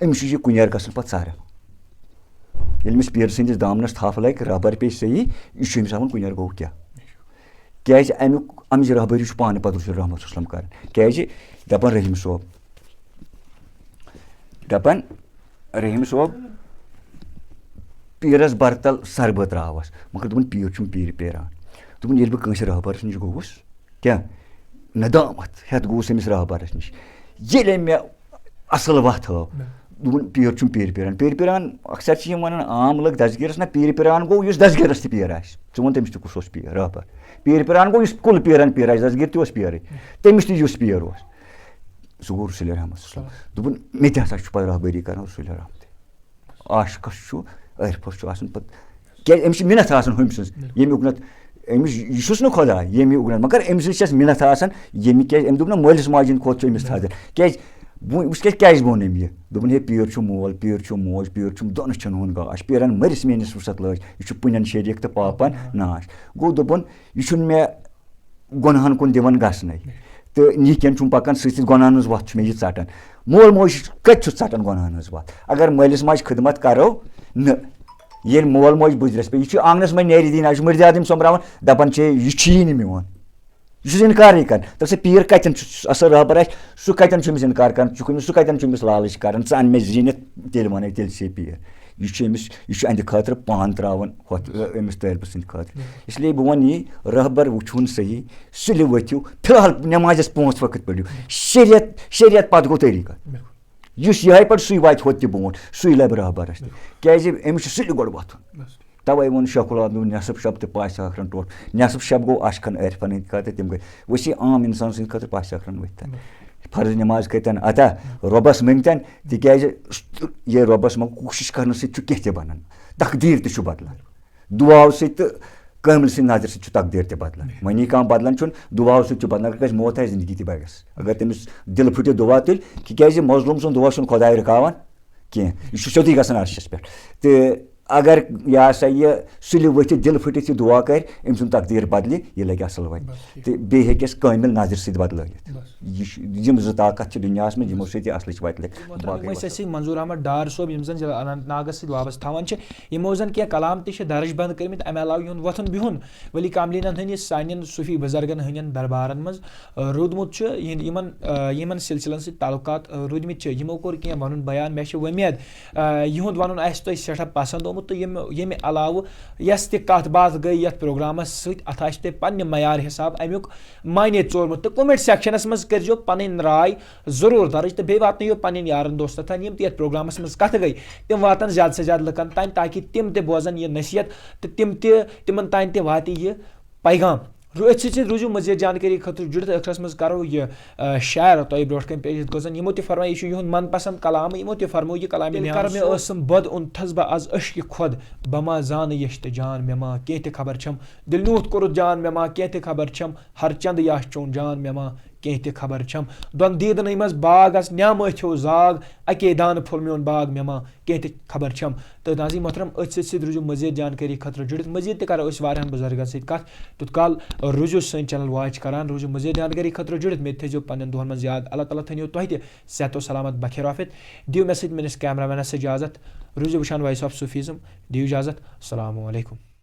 أمِس چھُ یہِ کُنیر گژھُن پتہٕ ژَرٕ۔ ییٚلہِ أمِس پیٖر سٕنٛدِس دامنس تھپھ لگہِ، رہبر پیٚیہِ صحیح، یہِ چھُ أمِس ہاوان کُنیر گوٚو کیٛاہ۔ کیٛازِ اَمیُک، اَمِچ رہبری چھُ پانہٕ پتہٕ رسول رحمت صلی اللہ علیہ وسلم کران۔ کیٛازِ؟ دپان رحیٖم صٲب، دپان رحیٖم صٲب، پیٖرس برتل سر بہٕ تراوس، مگر دوٚپُن، پیٖر چھُم پیٖرِ پیران۔ دوٚپُن، ییٚلہِ بہٕ کٲنٛسہِ رہبرس نِش گوٚوُس، کیٛاہ ندامت ہٮ۪تھ گوٚوُس أمِس رہبرس نِش، ییٚلہِ أمۍ مےٚ اصل وتھ ہٲو، دوٚپُن، پیٖر چھُم پیٖرِ پیران۔ پیٖرِ پیران، اکثر چھِ یِم ونان عام لُکھ دستگیٖرس، نہ، پیٖرِ پیران گوٚو یُس دستگیٖرس تہِ پیٖر آسہِ۔ ژٕ وَن تٔمِس تہِ کُس اوس پیٖر، رہبر۔ پیٖرِ پیران گوٚو یُس کُل پیران پیٖر آسہِ، دستگیٖر تہِ اوس پیٖرٕے۔ تٔمِس تہِ یُس پیٖر اوس، سُہ گوٚو رسول رحمت صلی اللہ علیہ وسلم۔ دوٚپُن، مےٚ تہِ ہسا چھُ پتہٕ رہبری کران رسول رحمت۔ عاشقس چھُ، عٲرفس چھُ آسان پتہٕ، کیٛازِ أمِس چھِ مِنت آسان ہُمۍ سٕنٛز، ییٚمہِ اُکنتھ أمِس، یہِ چھُس نہٕ خۄدا، ییٚمہِ اُکنتھ، مگر أمۍ سٕنٛز چھِ اَسہِ مِنت آسان، ییٚمہِ، کیٛازِ أمۍ دوٚپ نہ، مٲلِس ماجہِ ہِنٛدِ کھۄتہٕ چھُ أمِس تھزر۔ کیٛازِ؟ بہٕ وٕچھ، کیٛازِ، کیٛازِ ووٚن أمۍ یہِ؟ دوٚپُن، ہے، پیٖر چھُ مول، پیٖر چھُ موج، پیٖر چھُم دۄن أچھن ہُنٛد گاش، پیٖرن مٔرِس میٲنِس وُسعت لٲج، یہِ چھُ پُنٮ۪ن شریٖک تہٕ پاپن ناش۔ گوٚو، دوٚپُن، یہِ چھُنہٕ مےٚ گۄناہن کُن دِوان گژھنَے۔ تہٕ نیٖکٮ۪ن چھُم پَکان سۭتۍ سۭتۍ، گۄناہن ہٕنٛز وَتھ چھُ مےٚ یہِ ژَٹان۔ مول موج کَتہِ چھُ ژَٹان گۄناہن ہٕنٛز وَتھ؟ اگر مٲلِس ماجہِ خدمت کَرو نہٕ، ییٚلہِ مول موج بٕجرَس پیٚیہِ، یہِ چھُ آنٛگنَس منٛز نیرِ دیٖن، یہِ چھُ مٔردِ آدمہِ سوٚمبراوان، دَپان چھِ، "یہِ چھُیی نہٕ میون۔" یہِ چھُس اِنکارٕے کَران۔ دَپان سا، پیٖر کَتٮ۪ن چھُ اَصٕل رہبر آسہِ، سُہ کَتٮ۪ن چھُ أمِس اِنکار کَران؟ چھُ کُنہِ، سُہ کَتٮ۪ن چھُ أمِس لالٕچ کَران؟ ژٕ اَن مےٚ زیٖنِتھ، تیٚلہِ وَنَے، تیٚلہِ چھے پیٖر۔ یہِ چھُ أمِس، یہِ چھُ أہنٛدِ خٲطرٕ پان ترٛاوان ہۄتھ، أمِس طٲلبہٕ سٕنٛدِ خٲطرٕ۔ اس لیے بہٕ وَنہٕ یی، رہبر وٕچھوُن صحیح، سُلہِ ؤتھِو، فی الحال نٮ۪مازِ پانٛژھ وقت پٔرِو۔ شریعت، شریعت پتہٕ گوٚو طریٖقت۔ یُس یِہوٚے پَرِ، سُے واتہِ ہوٚت تہِ برونٛٹھ، سُے لَبہِ رہبرَس تہِ۔ کیٛازِ أمِس چھُ سُلہِ گۄڈٕ وۄتھُن۔ تَوَے ووٚن شیخ العالم، دوٚپُن، نٮ۪صٕف شب تہٕ پاسہِ ٲخرَن ٹوٹھ۔ نٮ۪صٕف شب گوٚو عاشقَن عٲرفَن ہٕنٛدِ خٲطرٕ، تِم گٔے ؤسیع عام اِنسان سٕنٛدِ خٲطرٕ پاسہِ ٲخرَن ؤتھۍ تَن۔ فرض نٮ۪ماز کٔرۍ تَن عطا، رۄبَس مٔنگۍ تَن، تِکیٛازِ یہِ رۄبَس منٛگو، کوٗشِش کَرنہٕ سۭتۍ چھُ کینٛہہ تہِ بَنان۔ تقدیٖر تہِ چھُ بَدلان۔ دُعاہو سۭتۍ تہٕ کٲمِل سٕنٛدِ نظرِ سۭتۍ چھُ تقدیٖر تہِ بَدلان۔ وۄنۍ یی کانٛہہ بَدلان چھُنہٕ، دُعاہو سۭتۍ چھُ بَدلان۔ اگر کٲنٛسہِ موت آسہِ، زِندگی تہِ بَڑٮ۪س۔ اگر تٔمِس دِلہٕ پھٕٹِتھ دُعا تُلہِ، تِکیٛازِ مظلوٗم سُنٛد دُعا چھُنہٕ خۄداے رُکاوان کینٛہہ، یہِ چھُ سیوٚدُے گژھان عرشَس پٮ۪ٹھ۔ تہٕ اگر یہِ ہسا یہِ سُلہِ ؤتھِتھ، دِلہٕ پھٕٹِتھ یہِ دُعا کَرِ، أمۍ سُنٛد تقدیٖر بَدلہِ، یہِ لَگہِ اَصٕل وَتہِ۔ بَس ٹھیٖک۔ تہٕ بیٚیہِ ہیٚکہِ اَسہِ کٲمِل نظرِ سۭتۍ بَدلٲیِتھ۔ بَس۔ یہِ چھُ، یِم زٕ طاقت چھِ دُنیاہَس منٛز، یِمو سۭتۍ یہِ اَصلٕچ وَتہِ لَگہِ۔ محترم، باقٕے یِم ٲسۍ وَسَلام۔ اَسہِ منظوٗر احمد ڈار صٲب، یِم زَن ضلع اننت ناگَس سۭتۍ وابستہٕ تھاوان چھِ۔ یِمو زَن کینٛہہ کلام تہِ چھِ درٕج بنٛد کٔرمٕتۍ، اَمہِ علاوٕ یِہُنٛد وۄتھُن بِہُن ؤلی کاملینَن ہٕنٛدِس سانٮ۪ن صوٗفی بُزرگَن ہٕنٛدٮ۪ن دربارَن منٛز، آ، روٗدمُت چھُ۔ یِہِنٛد، یِمَن، آ، یِمَن سلسلن سۭتۍ تعلقات، آ، روٗدمٕتۍ چھِ۔ یِمو کوٚر کینٛہہ وَنُن بیان۔ مےٚ چھِ وۄمید، آ، یِہُنٛد وَنُن آسہِ تۄہہِ سٮ۪ٹھاہ پسنٛد آمُت۔ تہٕ ییٚمہِ ییٚمہِ علاوٕ یۄس تہِ کَتھ باتھ گٔے یَتھ پروگرامَس سۭتۍ، اَتھ آسہِ تۄہہِ پننہِ معیار حساب اَمیُک معنی ژورمُت۔ تہٕ کومنٹ سیکشنَس منٛز کٔرزیو پنٕنۍ راے ضروٗر درٕج، تہٕ بیٚیہِ واتنٲیِو پنٕنۍ یارَن دوستَن تام، یِم تہِ یَتھ پروگرامَس منٛز کَتھٕ گٔے، تِم واتَن زیادٕ سے زیادٕ لُکَن تام، تاکہِ تِم تہِ بوزَن یہِ نصیحت تہٕ تِم تہِ، تِمَن تام تہِ واتہِ یہِ پیغام۔ رو-، أتھۍ سۭتۍ سۭتۍ روٗزِو مزید جانکٲری خٲطرٕ جُڑِتھ۔ ٲخرس منٛز کرو یہِ، آ، شعر تۄہہِ برونٛٹھ کنہِ پیش، یِتھ کٔنۍ زن یِمو تہِ فرمایہِ، یہِ چھُ یِہُنٛد من پسند کلام، یِمو تہِ فرموو یہِ کلام۔ تیٚلہِ کر مےٚ ٲسٕم بد، اوٚنتھس بہٕ از عشقِ خۄد، بہٕ ما زانہٕ یش تہٕ جان مےٚ ما کینٛہہ تہِ خبر چھم، دِل نیوٗتھ کوٚرُتھ جان مےٚ ما کینٛہہ تہِ خبر چھم، ہر چند یا چون جان مےٚ ما کینٛہہ تہِ خبر چھم، دۄن دیٖدنٕے منٛز باغ آس نیامہٕ أتھیو زاگ، اَکے دانہٕ پھوٚل میون باغ مےٚ ما کینٛہہ تہِ خبر چھم۔ تہٕ ناظرین محترم، أتھۍ سۭتۍ سۭتۍ روٗزِو مزید جانکٲری خٲطرٕ جُڑِتھ، مزید تہِ کرو أسۍ واریاہن بُزرگن سۭتۍ کتھ۔ تیوٗت کال روٗزِو سٲنۍ channel watch کران، روٗزِو مزید جانکٲری خٲطرٕ جُڑِتھ۔ مےٚ تہِ تھٲیزیو پننٮ۪ن دُعن منٛز یاد۔ اللہ تعالیٰ تھٲینیو تۄہہِ تہِ صحت و سلامت بخیر عافیت۔ دِیِو مےٚ سۭتۍ میٲنِس cameramanس اجازت۔ روٗزِو وٕچھان Voice of Sufism۔ دِیِو اجازت۔ السلام علیکم۔